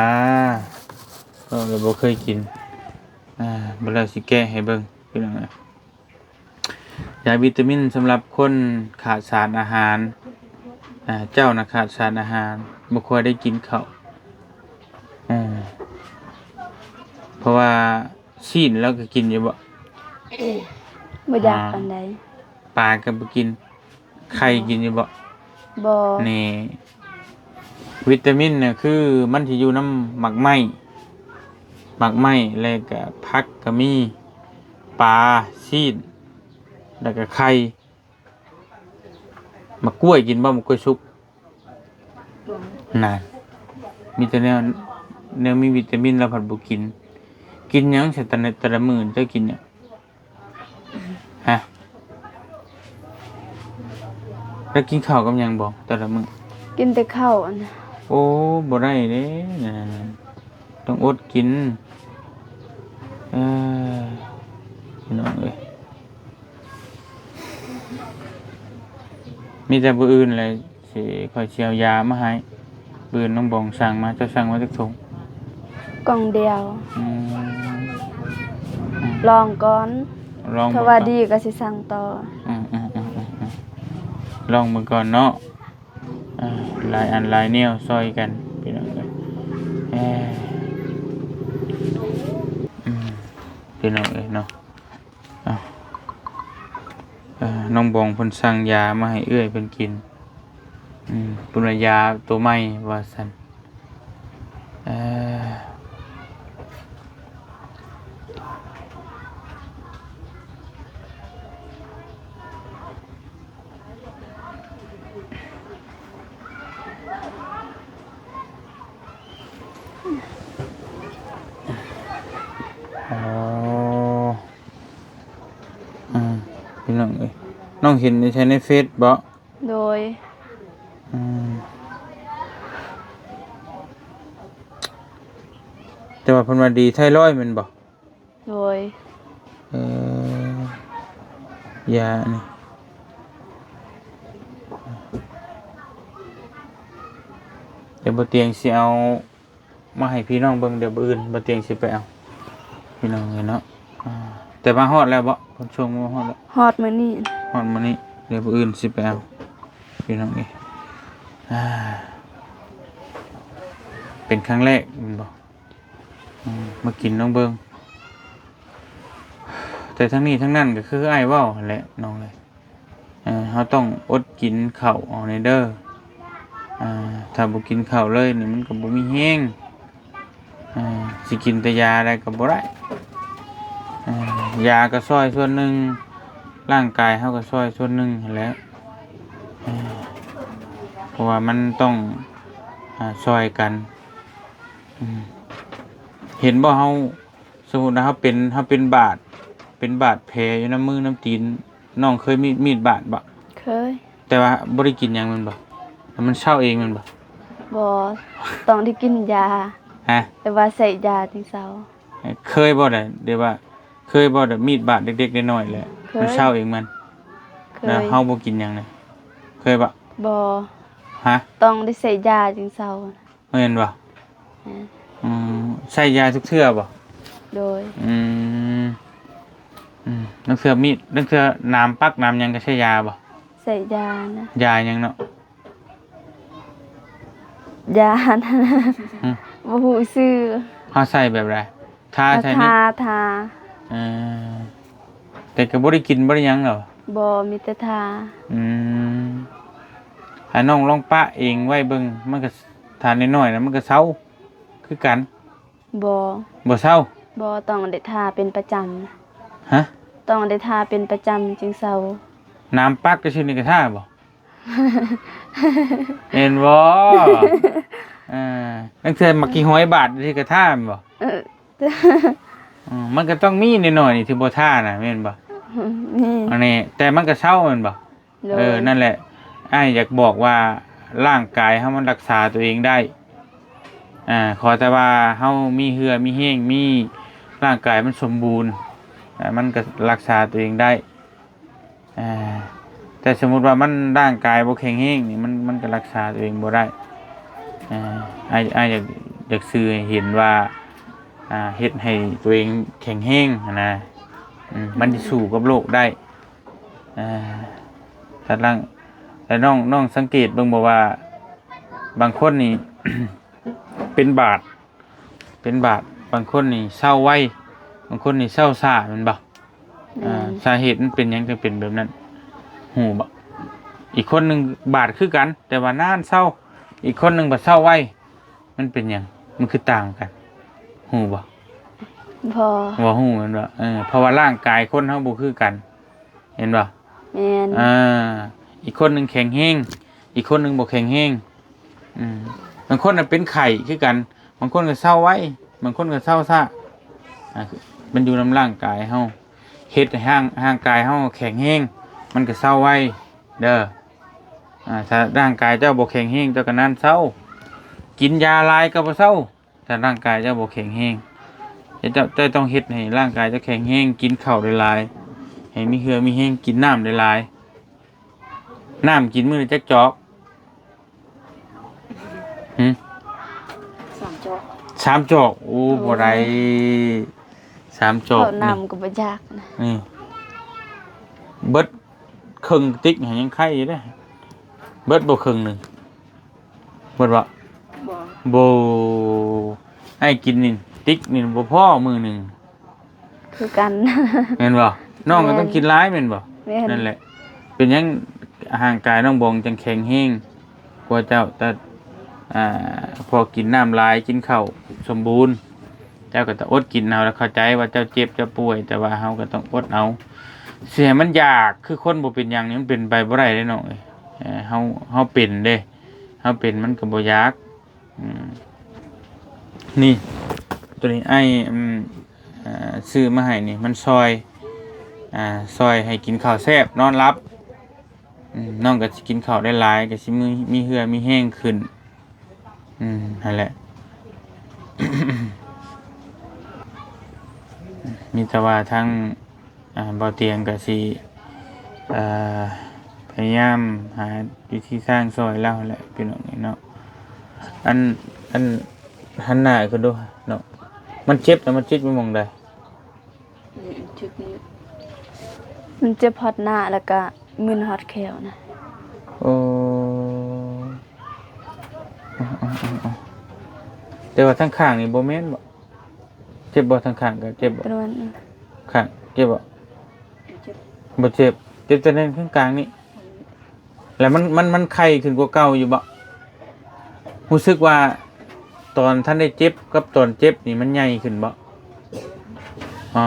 ເອີ ບໍ່ເຄີຍກິນ ອ່າ ບໍ່ແລ້ວຊິແກະໃຫ້ເບິ່ງ ພີ່ນ້ອງເອີຍ ຢາວິຕາມິນສຳລັບຄົນຂາດສານອາຫານ ອ່າ ເຈົ້ານະຂາດສານອາຫານ ບໍ່ຄ່ອຍໄດ້ກິນເຂົ້າ ເອີ ເພາະວ່າຊີ້ນລາວກໍກິນຢູ່ບໍ່? ບໍ່ຢາກປານໃດ ປາກໍບໍ່ກິນ ໄຂ່ກິນຢູ່ບໍ່? ບໍ່ ນີ້ ວິຕາມິນນະ ຄືມັນຊິຢູ່ນຳໝາກໄມ້ ໝາກໄມ້ ແລ້ວກະຜັກກະມີ ປາ ຊີ້ນ ແລ້ວກະໄຂ່ ໝາກກ້ວຍກິນບໍ່? ໝາກກ້ວຍສຸກ ບໍ່ ນັ້ນ ມີແຕ່ແນວ ແນວມີວິຕາມິນລາວພັດບໍ່ກິນ ແ ກິນຫຍັງຊະ ແຕ່ລະ ແຕ່ລະມື້ເຈົ້າກິນຫຍັງ? ຮະ? ແລ້ວກິນເຂົ້າກັບຫຍັງບໍ່ແຕ່ລະມື້? ກິນແຕ່ເຂົ້າຫັ້ນນະ. ໂອ້ ບໍ່ໄດ້ເດ້ ອັນນັ້ນນະ ຕ້ອງອົດກິນ. ເອີ ພີ່ນ້ອງເອີຍ ມີແຕ່ມື້ອື່ນແຫຼະ ຊິ ຂ້ອຍຊິເອົາຢາມາໃຫ້. ມື້ອື່ນນ້ອງບອງສັ່ງມາ ເຈົ້າສັ່ງມາຈັກຖົງ? ກ່ອງດຽວ. ອືມ ລອງກ່ອນ ລອງ ຖ້າວ່າດີກໍຊິສັ່ງຕໍ່. ອືມ ລອງເບິ່ງກ່ອນເນາະ. ເອີ ຫຼາຍອັນຫຼາຍແນວຊ່ອຍກັນ ພີ່ນ້ອງເອີຍ. ເອີ ອືມ ພີ່ນ້ອງເອີຍເນາະ. ເອົາ ເອີ ນ້ອງບອງເພິ່ນສັ່ງຢາມາໃຫ້ເອື້ອຍເພິ່ນກິນ. ອືມ ເພິ່ນວ່າຢາໂຕໃໝ່ວ່າຊັ້ນ. ເອີ ອໍ ອືມ ພີ່ນ້ອງເອີຍ ນ້ອງເຫັນໃນ ໃນເຟສບໍ? ໂດຍ. ອືມ ແຕ່ວ່າເພິ່ນວ່າດີໄທຣອຍແມ່ນບໍ່? ໂດຍ. ເອີ ຢານີ້ ດຽວບໍ່ຕຽງຊິເອົາມາໃຫ້ພີ່ນ້ອງເບິ່ງ ດຽວມື້ອື່ນບໍ່ຕຽງຊິໄປເອົາ ພີ່ນ້ອງເອີຍເນາະ. ອ່າ ແຕ່ມາຮອດແລ້ວບໍ? ເພິ່ນສົ່ງມາຮອດແລ້ວ? ຮອດມື້ນີ້. ຮອດມື້ນີ້ ດຽວມື້ອື່ນຊິໄປເອົາ ພີ່ນ້ອງເອີຍ. ອ່າ ເປັນຄັ້ງແລກແມ່ນບໍ່? ອືມ ມາກິນລອງເບິ່ງ. ແຕ່ທັງນີ້ທັງນັ້ນກໍຄືອ້າຍເວົ້າຫັ້ນແຫຼະນ້ອງເອີຍ ເອີ ເຮົາຕ້ອງອົດກິນເຂົ້າເອົາແດ່ເດີ. ອ່າ ຖ້າບໍ່ກິນເຂົ້າເລີຍນີ້ມັນກໍບໍ່ມີແຮງ. ອ່າ ຊິກິນແຕ່ຢາໄດ້ກໍບໍ່ໄດ້. ອ່າ ຢາກໍຊ່ອຍສ່ວນໜຶ່ງ ຮ່າງກາຍເຮົາກໍຊ່ອຍສ່ວນໜຶ່ງຫັ້ນແຫຼະ. ອ່າ ເພາະວ່າມັນຕ້ອງ ອ່າ ຊ່ອຍກັນ. ອືມ ເຫັນບໍ່ ເຮົາ ສົມມຸດວ່າເຮົາເປັນ ເຮົາເປັນບາດ ເປັນບາດແຜຢູ່ນຳມືນຳຕີນ ນ້ອງເຄີຍມີດ ມີດບາດບໍ່? ເຄີຍ. ແຕ່ວ່າບໍ່ໄດ້ກິນຫຍັງແມ່ນບໍ່? ແລ້ວມັນເຊົາເອງແມ່ນບໍ່? ບໍ່ ຕ້ອງໄດ້ກິນຢາ. ຮະ? ແຕ່ວ່າໃສ່ຢາຈຶ່ງເຊົາ. ເຄີຍບໍ່ໄດ້ ແບບວ່າ ເຄີຍບໍ່ ແບບມີດບາດເດັກໆນ້ອຍໆແຫຼະ ເຄີຍ. ມັນເຊົາເອງມັນ? ເຄີຍ. ແລ້ວເຮົາບໍ່ກິນຫຍັງນະ ເຄີຍບໍ່? ບໍ່. ຮະ? ຕ້ອງໄດ້ໃສ່ຢາຈຶ່ງເຊົາ. ແມ່ນບໍ່? ແມ່ນ. ອືມ ໃສ່ຢາທຸກເທື່ອບໍ່? ໂດຍ. ອືມ ອືມ ລາງເທື່ອມີດ ລາງເທື່ອໜາມປັກໜາມຫຍັງກໍໃສ່ຢາບໍ່? ໃສ່ຢານະ. ຢາຫຍັງເນາະ? ຢາ ຫຶ? ບໍ່ຮູ້ຊື່. ເຮົາໃສ່ແບບໃດ? ທາໃສ່ນີ້? ທາ ທາ. ເອີ ແຕ່ກໍບໍ່ໄດ້ກິນບໍ່ໄດ້ຫຍັງເນາະ? ບໍ່ ມີແຕ່ທາ. ອືມ ໃຫ້ນ້ອງລອງປະເອງໄວ້ເບິ່ງ ມັນກໍ ຖ້ານ້ອຍໆນະ ມັນກໍເຊົາຄືກັນ. ບໍ່ ບໍ່ເຊົາ. ບໍ່ ຕ້ອງໄດ້ທາເປັນປະຈຳ. ຮະ? ຕ້ອງໄດ້ທາເປັນປະຈຳຈຶ່ງເຊົາ. ໜາມປັກຊື່ໆນີ້ກໍທາບໍ່? ແມ່ນບໍ່? ເອີ ລາງເທື່ອໝາກຂີ້ຫອຍບາດຊິກະທາແມ່ນບໍ່? ເອີ ອືມ ມັນກໍຕ້ອງມີໜ້ອຍໆນີ້ທີ່ບໍ່ທານະ ແມ່ນບໍ່? ມີ. ອັນນີ້ ແຕ່ມັນກໍເຊົາແມ່ນບໍ່? ໂດຍ. ເອີ ນັ້ນແຫຼະ ອ້າຍຢາກບອກວ່າ ຮ່າງກາຍເຮົາມັນລັກສາຕົວເອງໄດ້. ອ່າ ຂໍແຕ່ວ່າເຮົາມີເຫື່ອມີແຮງ ມີ ຮ່າງກາຍມັນສົມບູນ ອ່າ ມັນກໍລັກສາຕົວເອງໄດ້. ອ່າ ແຕ່ສົມມຸດວ່າມັນ ຮ່າງກາຍບໍ່ແຂງແຮງນີ້ ມັນ ມັນກໍລັກສາຕົວເອງບໍ່ໄດ້. ອ່າ ອ້າຍ ອ້າຍຢາກ ຢາກສື່ໃຫ້ເຫັນວ່າ ອ່າ ເຮັດໃຫ້ຕົວເອງແຂງແຮງຫັ້ນນະ. ອືມ ມັນຊິສູ້ກັບໂລກໄດ້. ອ່າ ແລ້ວນ້ອງ ນ້ອງສັງເກດເບິ່ງບໍ່ວ່າ ບາງຄົນນີ້ ເປັນບາດ ເປັນບາດ ບາງຄົນນີ້ເຊົາໄວ ບາງຄົນນີ້ເຊົາຊ້າແມ່ນບໍ່? ແມ່ນ. ອ່າ ສາເຫດມັນເປັນຫຍັງຈຶ່ງເປັນແບບນັ້ນ ຮູ້ບໍ່? ອີກຄົນໜຶ່ງບາດຄືກັນ ແຕ່ວ່ານານເຊົາ ອີກຄົນໜຶ່ງບັດເຊົາໄວ ມັນເປັນຫຍັງ? ມັນຄືຕ່າງກັນ ຮູ້ບໍ່? ບໍ່. ບໍ່ຮູ້ແມ່ນບໍ່? ເອີ ເພາະວ່າຮ່າງກາຍຄົນເຮົາບໍ່ຄືກັນ ແມ່ນບໍ່? ແມ່ນ. ອ່າ ອີກຄົນໜຶ່ງແຂງແຮງ ອີກຄົນໜຶ່ງບໍ່ແຂງແຮງ. ອືມ ບາງຄົນນະເປັນໄຂ້ຄືກັນ ບາງຄົນກໍເຊົາໄວ ບາງຄົນກໍເຊົາຊ້າ. ອ່າ ມັນຢູ່ນຳຮ່າງກາຍເຮົາ ເຮັດໃຫ້ຮ່າງ ຮ່າງກາຍເຮົາແຂງແຮງ ມັນກໍເຊົາໄວເດີ. ອ່າ ຖ້າຮ່າງກາຍເຈົ້າບໍ່ແຂງແຮງ ເຈົ້າກໍນານເຊົາ ກິນຢາຫຼາຍກໍບໍ່ເຊົາ. ຖ້າຮ່າງກາຍເຈົ້າບໍ່ແຂງແຮງ ເຈົ້າ ເຈົ້າຕ້ອງເຮັດໃຫ້ຮ່າງກາຍເຈົ້າແຂງແຮງ ກິນເຂົ້າຫຼາຍໆ ໃຫ້ມີເຫື່ອມີແຮງ ກິນນ້ຳຫຼາຍໆ. ນ້ຳກິນມື້ລະຈັກຈອກ? ຫື? ສາມຈອກ. ສາມຈອກ? ໂອ້ ໂອ້ ບໍ່ໄດ້ ສາມຈອກ ເຂົ້ານ້ຳ ນີ້ ກໍບໍ່ຢາກນະ ນີ້ ເບິດເຄິ່ງກະຕິກ ຫາ ຍັງໄຄຢູ່ເດ້. ເບິດບໍ່ເຄິ່ງໜຶ່ງ? ເບິດບໍ່? ບໍ່ ບໍ່. ອ້າຍກິນນີ້ ຕິກນີ້ບໍ່ພໍມື້ໜຶ່ງ ຄືກັນ ແມ່ນບໍ່? ນ້ອງກໍ ແມ່ນ ຕ້ອງກິນຫຼາຍແມ່ນບໍ່? ແມ່ນ. ນັ້ນແຫຼະ ເປັນຫຍັງຮ່າງກາຍນ້ອງບອງຈັ່ງແຂງແຮງກວ່າເຈົ້າ? ແຕ່ ອ່າ ພໍກິນນ້ຳຫຼາຍ ກິນເຂົ້າສົມບູນ ເຈົ້າກໍຕ້ອງອົດກິນເອົາ. ແລ້ວເຂົ້າໃຈວ່າເຈົ້າເຈັບເຈົ້າປ່ວຍ ແຕ່ວ່າເຮົາກໍຕ້ອງອົດເອົາ. ຊິໃຫ້ມັນຢາກຄືຄົນບໍ່ເປັນຫຍັງນີ້ ມັນເປັນໄປບໍ່ໄດ້ເດ້ນ້ອງເອີຍ. ເອີ ເຮົາ ເຮົາເປັນເດ້ ເຮົາເປັນມັນກໍບໍ່ຢາກ. ອືມ ນີ້ ໂຕນີ້ອ້າຍ ອືມ ອ່າ ຊື້ມາໃຫ້ນີ້ ມັນຊ່ອຍ ອ່າ ຊ່ອຍໃຫ້ກິນເຂົ້າແຊບ ນອນຫຼັບ. ອືມ ນ້ອງກໍຊິກິນເຂົ້າໄດ້ຫຼາຍ ກໍຊິມີ ມີເຫື່ອມີແຮງຂຶ້ນ. ອືມ ຫັ້ນແຫຼະ ມີແຕ່ວ່າທາງ ອ່າ ບ່າວຕຽງກໍຊິ ເອີ ພະຍາຍາມຫາວິທີທາງຊ່ອຍລາວແຫຼະ ພີ່ນ້ອງເອີຍເນາະ. ອັນ ອັນ ຫັນໜ້າຂຶ້ນດູເນາະ ມັນເຈັບນະ ມັນເຈັບຢູ່ໝ່ອງໃດ? ນີ້ ຈຸດນີ້ ມັນເຈັບຮອດໜ້າ ແລ້ວກະມຶນຮອດແຂ້ວນະ. ໂອ້ ແຕ່ວ່າທາງຂ້າງນີ້ບໍ່ແມ່ນບໍ? ເຈັບບໍ່? ທາງຂ້າງກໍເຈັບບໍ? ປະມານ ຂ້າງເຈັບບໍ? ບໍ່ເຈັບ ບໍ່ເຈັບ ເຈັບແຕ່ທາງກາງນີ້. ແລ້ວມັນ ມັນ ມັນໄຄຂຶ້ນກວ່າເກົ່າຢູ່ບໍ່? ຮູ້ສຶກວ່າຕອນທັນໄດ້ເຈັບກັບຕອນເຈັບນີ້ມັນໃຫຍ່ຂຶ້ນບໍ່? ອໍ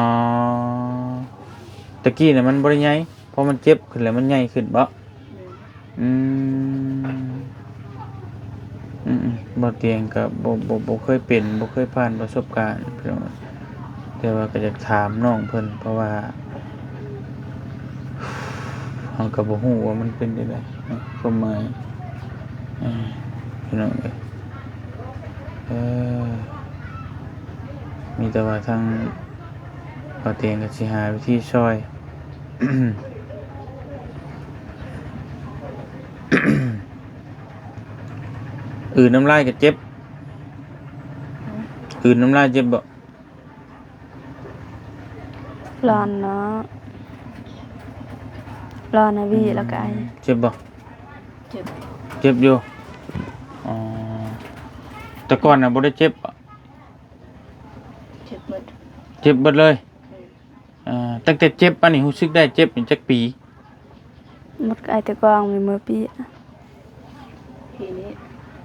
ຕະກີ້ນະມັນບໍ່ໄດ້ໃຫຍ່ ພໍມັນເຈັບຂຶ້ນແລ້ວມັນໃຫຍ່ຂຶ້ນບໍ່? ອືມ ອືມໆ ບໍ່ຕຽງກໍບໍ່ ບໍ່ ບໍ່ເຄີຍເປັນ ບໍ່ເຄີຍຜ່ານປະສົບການພີ່ນ້ອງ. ແຕ່ວ່າກໍຢາກຖາມນ້ອງເພິ່ນ ເພາະວ່າເຮົາກໍບໍ່ຮູ້ວ່າມັນເປັນຈັ່ງໃດເນາະ ຄວາມໝາຍ ເອີ ພີ່ນ້ອງເອີຍ. ເອີ ມີແຕ່ວ່າທາງບ່າວຕຽງກໍຊິຫາວິທີຊ່ອຍ ອື່ນນ້ຳລາຍກໍເຈັບ ອື່ນນ້ຳລາຍເຈັບບໍ່? ຮ້ອນເນາະ ຮ້ອນນະ ອືມ ວີ ແລ້ວກໍໄອ. ເຈັບບໍ່? ເຈັບ ເຈັບຢູ່. ອໍ ແຕ່ກ່ອນນະບໍ່ໄດ້ເຈັບບໍ? ເຈັບເບິດ ເຈັບເບິດເລີຍ. ອືມ ເອີ ຕັ້ງແຕ່ເຈັບມານີ້ ຮູ້ສຶກໄດ້ເຈັບນີ້ຈັກປີ? ໝົດໄອແຕ່ກ່ອນມີເມື່ອປີ ປີນີ້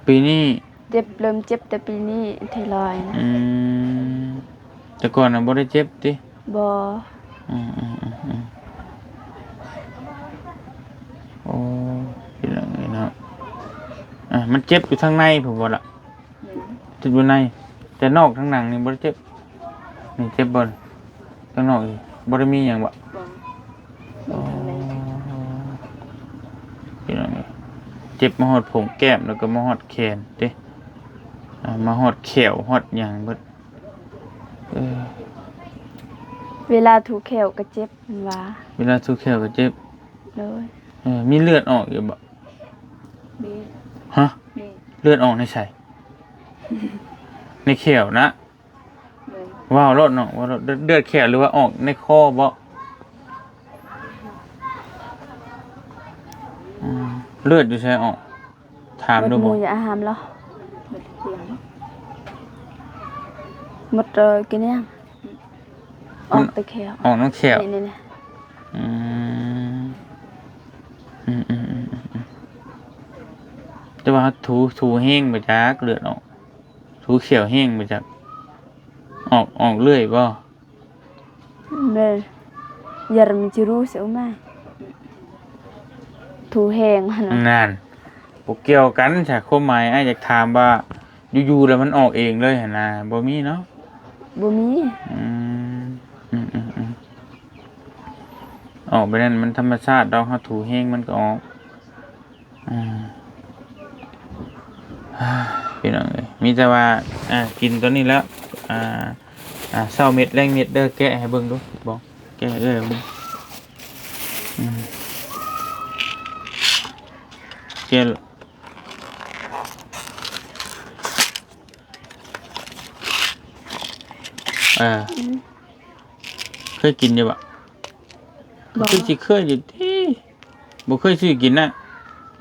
ປີນີ້ ເຈັບ ເລີ່ມເຈັບແຕ່ປີນີ້ ທີ່ລອຍນະ. ອືມ ແຕ່ກ່ອນນະບໍ່ໄດ້ເຈັບຕິ? ບໍ່. ອືມໆໆໆ ໂອ້ ເປັນຫຍັງນີ້ເນາະ. ອ່າ ມັນເຈັບຢູ່ທາງໃນພຸ້ນບໍ່ລະ? ແມ່ນ ເຈັບຢູ່ໃນ ແຕ່ນອກທາງໜັງນີ້ບໍ່ໄດ້ເຈັບ. ນີ້ເຈັບບໍ່? ທາງນອກນີ້ບໍ່ໄດ້ມີຫຍັງບໍ່? ບໍ່. ອໍ ເປັນຫຍັງນີ້ ເຈັບມາຮອດຜົງແກ້ມ ແລ້ວກໍມາຮອດແຂນເດ້ ອ່າ ມາຮອດແຂ້ວຮອດຫຍັງເບິດ. ເອີ ເວລາຖູແຂ້ວກໍເຈັບ ເພິ່ນວ່າ ເວລາຖູແຂ້ວກໍເຈັບ. ໂດຍ. ເອີ ມີເລືອດອອກຢູ່ບໍ່? ມີ. ຮະ? ມີ. ເລືອດອອກໃນໃສ? ໃນແຂ້ວນະ? ໂດຍ. ເວົ້າໂລດນ້ອງ ເວົ້າໂລດ. ເລືອດ ເລືອດແຂ້ວ ຫຼືວ່າອອກໃນຄໍບໍ? ອືມ ເລືອດຢູ່ໃສອອກ? ຖາມດູບໍ່? ໝົດໝູ່ຢາອາຫານເນາະ ໝົດເລີຍ ກິນຫຍັງ? ອອກແຕ່ແຂ້ວ ອອກນຳແຂ້ວ ນີ້ໆ ອືມ ອືມໆ ແຕ່ວ່າຖູ ຖູແຮງບໍ່ຈັກ ເລືອດອອກ ຖູແຂ້ວແຮງບໍ່ຈັກ ອອກ ອອກເລື້ອຍບໍ່? ແມ່ນ ຢາມັນຈະຮູ້ຊິເອົາມາ ຖູແຮງຫັ້ນນະ. ນັ້ນ ບໍ່ກ່ຽວກັນຊະ ຄວາມໝາຍອ້າຍຢາກຖາມວ່າ ຢູ່ໆ ແລ້ວມັນອອກເອງເລີຍຫັ້ນນະ ບໍ່ມີເນາະ? ບໍ່ມີ. ອືມ ອອກແບບນັ້ນມັນທຳມະຊາດດອກ ເຮົາຖູແຮງມັນກໍອອກ. ອ່າ ພີ່ນ້ອງເອີຍ ມີແຕ່ວ່າ ອ່າ ກິນຕົວນີ້ແລ້ວ ອ່າ ອ່າ ເຊົ້າເມັດແລງເມັດເດີ. ແກະໃຫ້ເບິ່ງດູ ບອກ ແກະໃຫ້ເອື້ອຍເບິ່ງ. ອືມ ແກະ ເອີ ອືມ ເຄີຍກິນຢູ່ບໍ່? ບໍ່ ຄືຊິເຄີຍຢູ່ຕິ ບໍ່ເຄີຍຊື້ກິນນະ?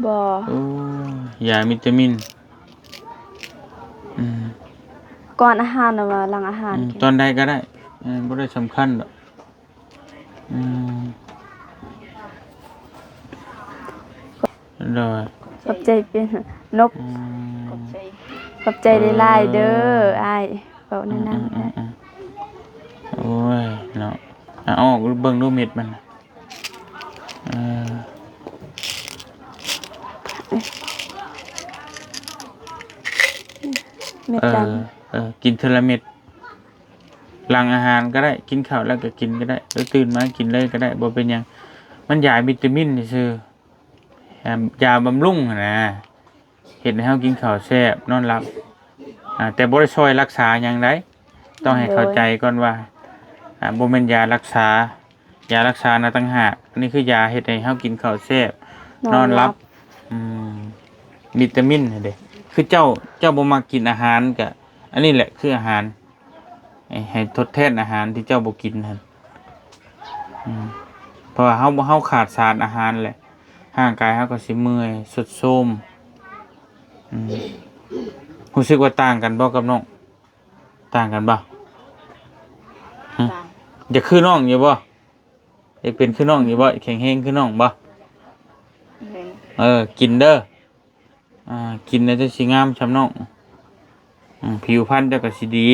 ບໍ່. ໂອ້ ຢາວິຕາມິນ. ອືມ ກ່ອນອາຫານ ຫຼືວ່າຫຼັງອາຫານ? ອືມ ຕອນໃດກໍໄດ້ ເອີ ບໍ່ໄດ້ສຳຄັນດອກ. ອືມ ໂດຍ ຂອບໃຈເປັນນົບ. ອືມ ຂອບໃຈ ຂອບໃຈຫຼາຍໆເດີ ເອີ ອ້າຍ ເວົ້າແນວນັ້ນ. ອືມໆໆໆ ໂອ້ຍເນາະ ອ່ະ ເອົາອອກເບິ່ງດູເມັດມັນ. ເອີ ເມັດດຳ ເອີ ເອີ ກິນເທື່ອລະເມັດ. ຫຼັງອາຫານກໍໄດ້ ກິນເຂົ້າແລ້ວກໍກິນກໍໄດ້ ຫຼືຕື່ນມາກິນເລີຍກໍໄດ້ ບໍ່ເປັນຫຍັງ. ມັນຢາວິຕາມິນຊື່ໆ ຢາບຳລຸງຫັ້ນນະ ເຮັດໃຫ້ເຮົາກິນເຂົ້າແຊບ ນອນຫຼັບ. ອ່າ ແຕ່ບໍ່ໄດ້ຊ່ອຍລັກສາຫຍັງໃດ໋ ຕ້ອງໃຫ້ເຂົ້າໃຈກ່ອນວ່າ ໂດຍ ອ່າ ບໍ່ແມ່ນຢາລັກສາ ຢາລັກສານະຕ່າງຫາກ. ອັນນີ້ຄືຢາເຮັດໃຫ້ເຮົາກິນເຂົ້າແຊບ ນອນຫຼັບ ນອນຫຼັບ. ອືມ ວິຕາມິນຫັ້ນເດ້ ຄືເຈົ້າ ເຈົ້າບໍ່ມັກກິນອາຫານ ກະອັນນີ້ແຫຼະຄືອາຫານ ໃຫ້ ໃຫ້ທົດແທນອາຫານທີ່ເຈົ້າບໍ່ກິນຫັ້ນ. ອືມ ເພາະວ່າເຮົາ ເຮົາຂາດສານອາຫານແຫຼະ ຮ່າງກາຍເຮົາກໍຊິເມື່ອຍ ຊຸດໂຊມ. ອືມ ຮູ້ສຶກວ່າຕ່າງກັນບໍ່ກັບນ້ອງ? ຕ່າງກັນບໍ່? ຫຶ? ຕ່າງ. ຢາກຄືນ້ອງຢູ່ບໍ່? ຢາກເປັນຄືນ້ອງຢູ່ບໍ່? ແຂງແຮງຄືນ້ອງບໍ່? ແມ່ນ. ເອີ ກິນເດີ ອ່າ ກິນແລ້ວຈະຊິງາມສ່ຳນ້ອງ. ອືມ ຜິວພັນເຈົ້າກໍຊິດີ.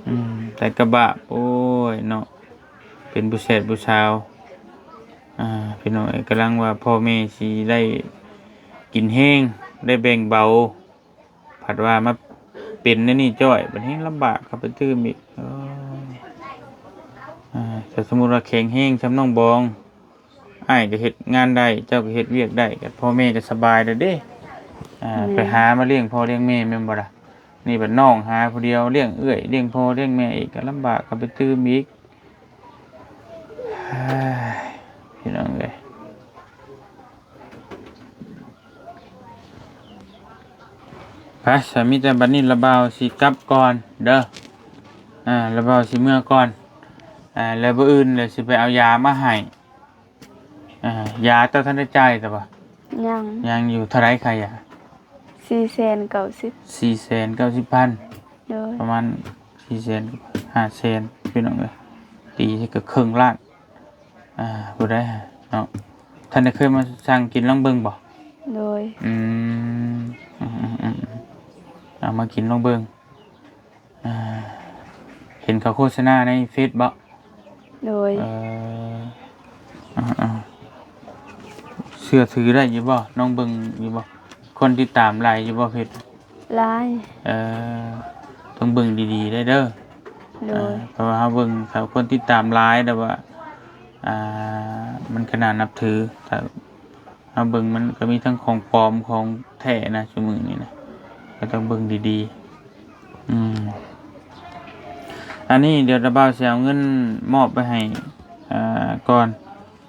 ອືມ ແຕ່ກະບາບ ໂອ້ຍເນາະ ເປັນຜູ້ແສດຜູ້ສາວ. ອ່າ ພີ່ນ້ອງເອີຍ ກຳລັງວ່າພໍ່ແມ່ຊິໄດ້ກິນແຮງ ໄດ້ແບ່ງເບົາ ພັດວ່າມາເປັນແນວນີ້ຈ້ອຍ ບັດແຮງລຳບາກເຂົ້າໄປຕື່ມອີກ. ເອີ ອ່າ ຖ້າສົມມຸດວ່າແຂງແຮງສ່ຳນ້ອງບອງ ອ້າຍກໍເຮັດງານໄດ້ ເຈົ້າກໍເຮັດວຽກໄດ້ ກໍພໍ່ແມ່ກໍສະບາຍແລ້ວເດ້. ອ່າ ແມ່ນ. ໄປຫາມາລ້ຽງພໍ່ລ້ຽງແມ່ແມ່ນບໍ່ລະ? ນີ້ບັດນ້ອງຫາຜູ້ດຽວ ລ້ຽງເອື້ອຍ ລ້ຽງພໍ່ລ້ຽງແມ່ອີກ ກໍລຳບາກເຂົ້າໄປຕື່ມອີກ. ເຮີ້ຍ ພີ່ນ້ອງເອີຍ ໄປ ສະ ມີແຕ່ບັດນີ້ລະບ່າວຊິກັບກ່ອນເດີ. ອ່າ ລະບ່າວຊິເມືອກ່ອນ ອ່າ ແລ້ວມື້ອື່ນແລ້ວຊິໄປເອົາຢາມາໃຫ້. ອ່າ ຢາເຈົ້າທັນໄດ້ຈ່າຍແຕ່ວ່າ? ຍັງ. ຍັງຢູ່. ເທົ່າໃດຄ່າຢາ? ສີ່ແສນເກົ້າສິບ. ສີ່ແສນເກົ້າສິບພັນ. ໂດຍ. ປະມານສີ່ແສນ ຫ້າແສນ ພີ່ນ້ອງເອີຍ ຕີໃສ່ກໍເຄິ່ງລ້ານ. ອ່າ ຜູ້ໃດເນາະ ທ່ານໄດ້ເຄີຍມາສັ່ງກິນລອງເບິ່ງບໍ່? ໂດຍ. ອືມ ອືມໆໆ ເອົາມາກິນລອງເບິ່ງ. ອ່າ ເຫັນເຂົາໂຄສະນາໃນເຟສບໍ່? ໂດຍ. ເອີ ອ່າໆ ເຊື່ອຖືໄດ້ຢູ່ບໍ່? ນ້ອງເບິ່ງຢູ່ບໍ່? ຄົນຕິດຕາມຫຼາຍຢູ່ບໍ່ເຟສ? ຫຼາຍ. ເອີ ຕ້ອງເບິ່ງດີໆໄດ້ເດີ. ໂດຍ. ອ່າ ເພາະວ່າເຮົາເບິ່ງ ຖ້າຄົນຕິດຕາມຫຼາຍ ແຕ່ວ່າ ອ່າ ມັນກໍໜ້ານັບຖື ຖ້າ ເຮົາເບິ່ງມັນກໍມີທັງຂອງປອມຂອງແທ້ນະ ຊຸມື້ນີ້ນະ ກໍຕ້ອງເບິ່ງດີໆ. ອືມ ອັນນີ້ດຽວຕາບ່າວຊິເອົາເງິນມອບໄປໃຫ້ ອ່າ ກ່ອນ.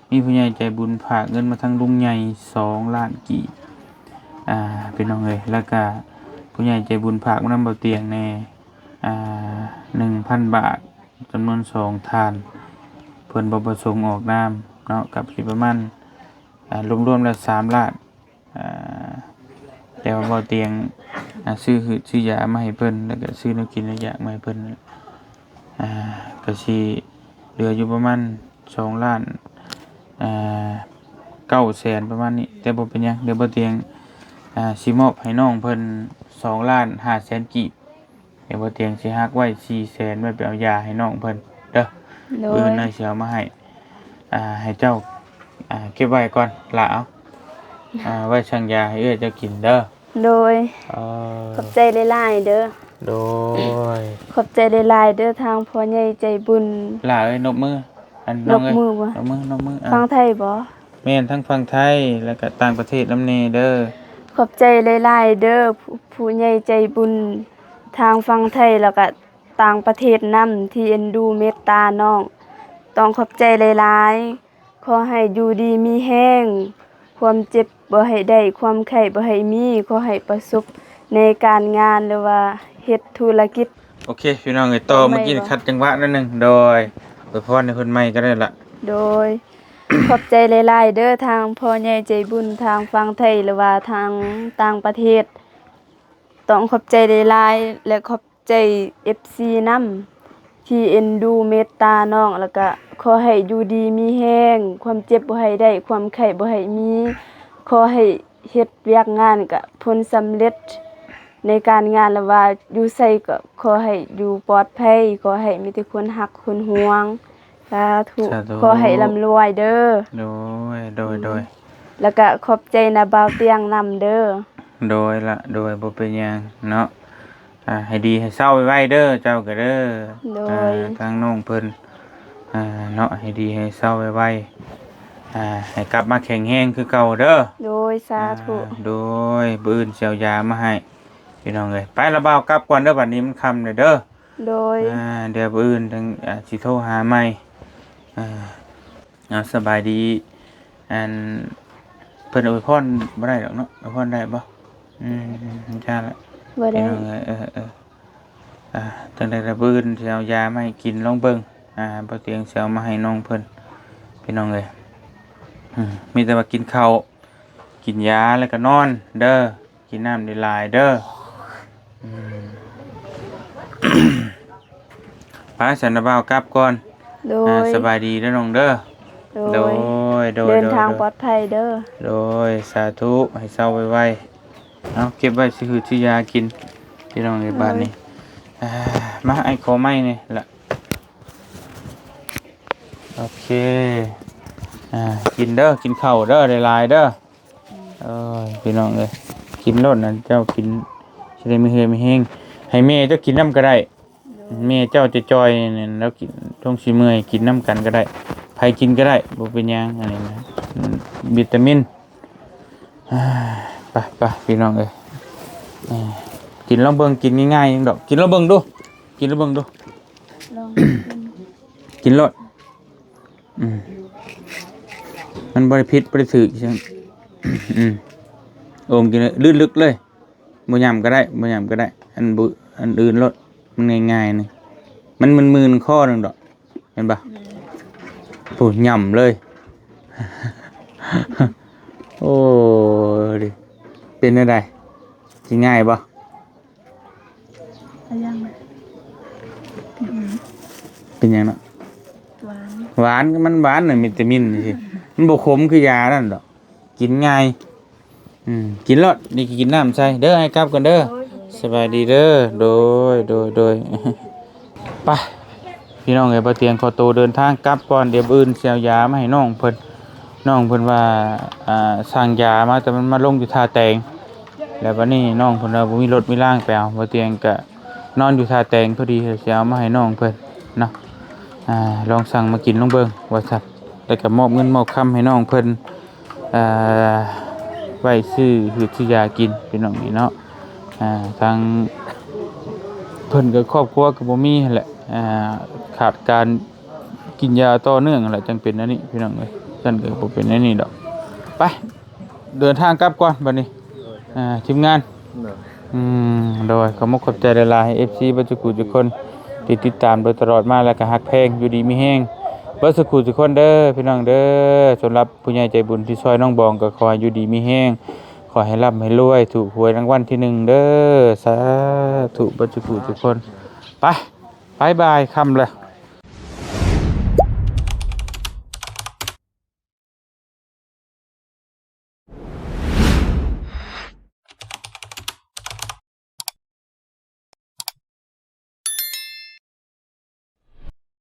ມີຜູ້ໃຫຍ່ໃຈບຸນຝາກເງິນມາທາງລຸງໃຫຍ່ສອງລ້ານກີບ ອ່າ ພີ່ນ້ອງເອີຍ ແລ້ວກະຜູ້ໃຫຍ່ໃຈບຸນຝາກມານຳບ່າວຕຽງແດ່ ອ່າ ໜຶ່ງພັນບາດ ຈຳນວນສອງທ່ານ ເພິ່ນບໍ່ປະສົງອອກນາມເນາະ ກັບຊິປະມານ ອ່າ ລວມໆແລ້ວສາມລ້ານ ອ່າ ແຕ່ວ່າບ່າວຕຽງ ອ່າ ຊື້ຮືດຊື້ຢາມາໃຫ້ເພິ່ນ ແລ້ວກະຊື້ແນວກິນແນວຢາກມາໃຫ້ເພິ່ນ ອ່າ ກະຊິເຫຼືອຢູ່ປະມານສອງລ້ານ ອ່າ ເກົ້າແສນ ປະມານນີ້ ແຕ່ບໍ່ເປັນຫຍັງ ດຽວບ່າວຕຽງ ອ່າ ຊິມອບໃຫ້ນ້ອງເພິ່ນສອງລ້ານຫ້າແສນກີບ. ດຽວບ່າວຕຽງຊິຫັກໄວ້ສີ່ແສນ ໄວ້ໄປເອົາຢາໃຫ້ນ້ອງເພິ່ນເດີ. ໂດຍ. ມື້ອື່ນເຮົາຊິເອົາມາໃຫ້ ອ່າ ໃຫ້ເຈົ້າ ອ່າ ເກັບໄວ້ກ່ອນລະ ເອົາ ອ່າ ໄວ້ສັ່ງຢາໃຫ້ເອື້ອຍເຈົ້າກິນເດີ. ໂດຍ. ເອີ ຂອບໃຈຫຼາຍໆເດີ. ໂດຍ. ຂອບໃຈຫຼາຍໆເດີ ທາງພໍ່ໃຫຍ່ໃຈບຸນ. ຫຼ້າເອີຍ ນົບມື ອັນນ້ອງເອີຍ ນອກມືບໍ່? ນອກມື ນອກມື ອ່າ ຝັ່ງໄທບໍ່? ແມ່ນ ທັງຝັ່ງໄທ ແລ້ວກະຕ່າງປະເທດນຳແດ່ເດີ. ຂອບໃຈຫຼາຍໆເດີ ຜູ້ ຜູ້ໃຫຍ່ໃຈບຸນທາງຝັ່ງໄທ ແລ້ວກະຕ່າງປະເທດນຳ ທີ່ເອັນດູເມດຕານ້ອງ ຕ້ອງຂອບໃຈຫຼາຍໆ. ຂໍໃຫ້ຢູ່ດີມີແຮງ ຄວາມເຈັບບໍ່ໃຫ້ໄດ້ ຄວາມໄຂ້ບໍ່ໃຫ້ມີ ຂໍໃຫ້ປະສົບໃນການງານ ຫຼືວ່າເຮັດທຸລະກິດ. ໂອເຄ ພີ່ນ້ອງເອີຍ ຕໍ່ ເມື່ອກີ້ຂັດຈັງຫວະໜ້ອຍໜຶ່ງ. ໂດຍ ອວຍພອນໃຫ້ເພິ່ນໃໝ່ກໍໄດ້ລະ. ໂດຍ ຂອບໃຈຫຼາຍໆເດີ ທາງພໍ່ໃຫຍ່ໃຈບຸນທາງຝັ່ງໄທ ຫຼືວ່າທາງຕ່າງປະເທດ ຕ້ອງຂອບໃຈຫຼາຍໆ ແລະ ຂອບໃຈເອັຟຊີນຳ ທີ່ເອັນດູເມດຕານ້ອງ ແລ້ວກະຂໍໃຫ້ຢູ່ດີມີແຮງ ຄວາມເຈັບບໍ່ໃຫ້ໄດ້ ຄວາມໄຂ້ບໍ່ໃຫ້ມີ ຂໍໃຫ້ເຮັດວຽກງານກະຜົນສຳເລັດໃນການງານ ຫຼືວ່າຢູ່ໃສກໍຂໍໃຫ້ຢູ່ປອດໄພ ຂໍໃຫ້ມີແຕ່ຄົນຮັກຄົນຫວງ. ສາທຸ ສາທຸ ຂໍໃຫ້ລ່ຳລວຍເດີ. ໂດຍ ໂດຍ ອືມ ໂດຍ ແລ້ວກະຂອບໃຈນະບ່າວຕຽງນຳເດີ. ໂດຍລະ ໂດຍ ບໍ່ເປັນຫຍັງເນາະ. ອ່າ ໃຫ້ດີໃຫ້ເຊົາໄວໆເດີ ເຈົ້າກໍເດີ. ໂດຍ ອ່າ ທາງນ້ອງເພິ່ນ ອ່າ ເນາະ ໃຫ້ດີໃຫ້ເຊົາໄວໆ ອ່າ ໃຫ້ກັບມາແຂງແຮງຄືເກົ່າເດີ. ໂດຍ ສາທຸ ອ່າ ໂດຍ ມື້ອື່ນຊິເອົາຢາມາໃຫ້ ພີ່ນ້ອງເອີຍ. ໄປລະບ່າວກັບກ່ອນເດີ ບັດນີ້ມັນຄ່ຳແລ້ວເດີ. ໂດຍ ອ່າ ດຽວມື້ອື່ນທາງ ອ່າ ຊິໂທຫາໃໝ່. ອ່າ ເອົາ ສະບາຍດີ. ອັນ ເພິ່ນອວຍພອນບໍ່ໄດ້ດອກເນາະ ອວຍພອນໄດ້ບໍ່? ອືມ ຈ້າລະ ບໍ່ໄດ້ ເອີ ເອີ ເອີ ອ່າ ຈັ່ງໃດລະມື້ອື່ນຊິເອົາຢາມາໃຫ້ກິນລອງເບິ່ງ. ອ່າ ບໍ່ຕຽງຊິເອົາມາໃຫ້ນ້ອງເພິ່ນ ພີ່ນ້ອງເອີຍ. ອືມ ມີແຕ່ວ່າກິນເຂົ້າ ກິນຢາ ແລ້ວກໍນອນເດີ. ກິນນ້ຳຫຼາຍໆເດີ. ອືມ ໄປ ສັນນະບ່າວກັບກ່ອນ. ໂດຍ ອ່າ ສະບາຍດີເດີນ້ອງເດີ. ໂດຍ ໂດຍ ໂດຍ ເດີນທາງ ໂດຍ ໂດຍ ປອດໄພເດີ. ໂດຍ ສາທຸ ໃຫ້ເຊົາໄວໆ. ເອົາ ເກັບໄວ້ຊື້ຫືດຊື້ຢາກິນ ພີ່ນ້ອງເອີຍ. ໂດຍ ບາດນີ້ ອ່າ ມາ ອ້າຍຂໍໄມ້ນີ້ລະ. ໂອເຄ ອ່າ ກິນເດີ ກິນເຂົ້າເດີ ຫຼາຍໆເດີ. ເອີຍ ພີ່ນ້ອງເອີຍ ກິນໂລດນະ ເຈົ້າກິນ ຊິໄດ້ມີເຫື່ອມີແຮງ. ໃຫ້ແມ່ເຈົ້າກິນນຳກໍໄດ້. ໂດຍ ແມ່ເຈົ້າຈະຈ່ອຍນັ້ນ ລາວກິນ ຊົງຊິເມື່ອຍ ກິນນຳກັນກໍໄດ້ ໃຜກິນກໍໄດ້ ບໍ່ເປັນຫຍັງ. ອັນນີ້ນະ ອືມ ວິຕາມິນ. ອ່າ ໄປໆ ພີ່ນ້ອງເອີຍ ເອີ ກິນລອງເບິ່ງ ກິນງ່າຍໆດອກ ກິນລອງເບິ່ງດູ ກິນລອງເບິ່ງດູ ລອງກິນ ກິນໂລດ. ອືມ ມັນບໍ່ໄດ້ຜິດບໍ່ໄດ້ຖືກຫຍັງ. ອືມ ໂອມກິນເລີຍ ລືດເລິກເລີຍ ບໍ່ຫຍ້ຳກໍໄດ້ ບໍ່ຫຍ້ຳກໍໄດ້. ອັນບຸ ອັນອື່ນໂລດ ມັນງ່າຍໆ ນີ້ ມັນມື່ນໆຄໍໜຶ່ງດອກ ເຫັນບໍ່? ອືມ ໂອ້ ຫຍ້ຳເລີຍ. ໂອ້ ເປັນແນວໃດ? ກິນງ່າຍບໍ່? ເປັນຫຍັງນະ? ອືມ ເປັນຫຍັງເນາະ? ຫວານ ຫວານ ມັນຫວານນະ ວິຕາມິນຊີ້ ມັນບໍ່ຂົມຄືຢານັ້ນດອກ ກິນງ່າຍ. ອືມ ກິນໂລດ ນີ້ກິນນ້ຳໃສ່ເດີ ໃຫ້ກັບກ່ອນເດີ. ໂດຍ ສະບາຍດີເດີ. ໂດຍ ໂດຍ ໂດຍ ໄປ ພີ່ນ້ອງເອີຍ ບ່າວຕຽງຂໍໂຕເດີນທາງກັບກ່ອນ ດຽວມື້ອື່ນຊິເອົາຢາມາໃຫ້ນ້ອງເພິ່ນ. ນ້ອງເພິ່ນວ່າ ອ່າ ສັ່ງຢາມາ ແຕ່ມັນມາລົງຢູ່ທ່າແຕງ ແລ້ວບັດນີ້ນ້ອງເພິ່ນວ່າບໍ່ມີລົດມີລາງໄປເອົາ ບ່າວຕຽງກະນອນຢູ່ທ່າແຕງພໍດີ ຊິເອົາມາໃຫ້ນ້ອງເພິ່ນເນາະ. ອ່າ ລອງສັ່ງມາກິນລອງເບິ່ງວ່າຊັ້ນ ແລ້ວກະມອບເງິນມອບຄຳໃຫ້ນ້ອງເພິ່ນ ອ່າ ໄວ້ຊື້ຫືດຊື້ຢາກິນ ພີ່ນ້ອງນີ້ເນາະ. ອ່າ ທາງເພິ່ນກໍຄອບຄົວກໍບໍ່ມີຫັ້ນແຫຼະ ອ່າ ຂາດການກິນຢາຕໍ່ເນື່ອງຫັ້ນແຫຼະ ຈັ່ງເປັນອັນນີ້ ພີ່ນ້ອງເອີຍ. ຊັ້ນກໍບໍ່ເປັນອັນນີ້ດອກ. ໄປ ເດີນທາງກັບກ່ອນບັດນີ້ ໂດຍ ອ່າ ທີມງານ. ໂດຍ ອືມ ໂດຍ ຂໍມຸກຂອບໃຈຫຼາຍໆ ເອັຟຊີ ເບິດທຸກຜູ້ທຸກຄົນ ທີ່ຕິດຕາມໂດຍຕະຫຼອດມາ ແລ້ວກໍຮັກແພງ ຢູ່ດີມີແຮງເບິດທຸກຜູ້ທຸກຄົນເດີ ພີ່ນ້ອງເດີ. ສຳລັບຜູ້ໃຫຍ່ໃຈບຸນທີ່ຊ່ອຍນ້ອງບອງ ກໍຂໍໃຫ້ຢູ່ດີມີແຮງ ຂໍໃຫ້ລ່ຳໃຫ້ລວຍ ຖືກຫວຍລາງວັນທີໜຶ່ງເດີ ສາທຸ ເບິດທຸກຜູ້ທຸກຄົນ. ໄປ ບາຍບາຍ ຄ່ຳແລ້ວ.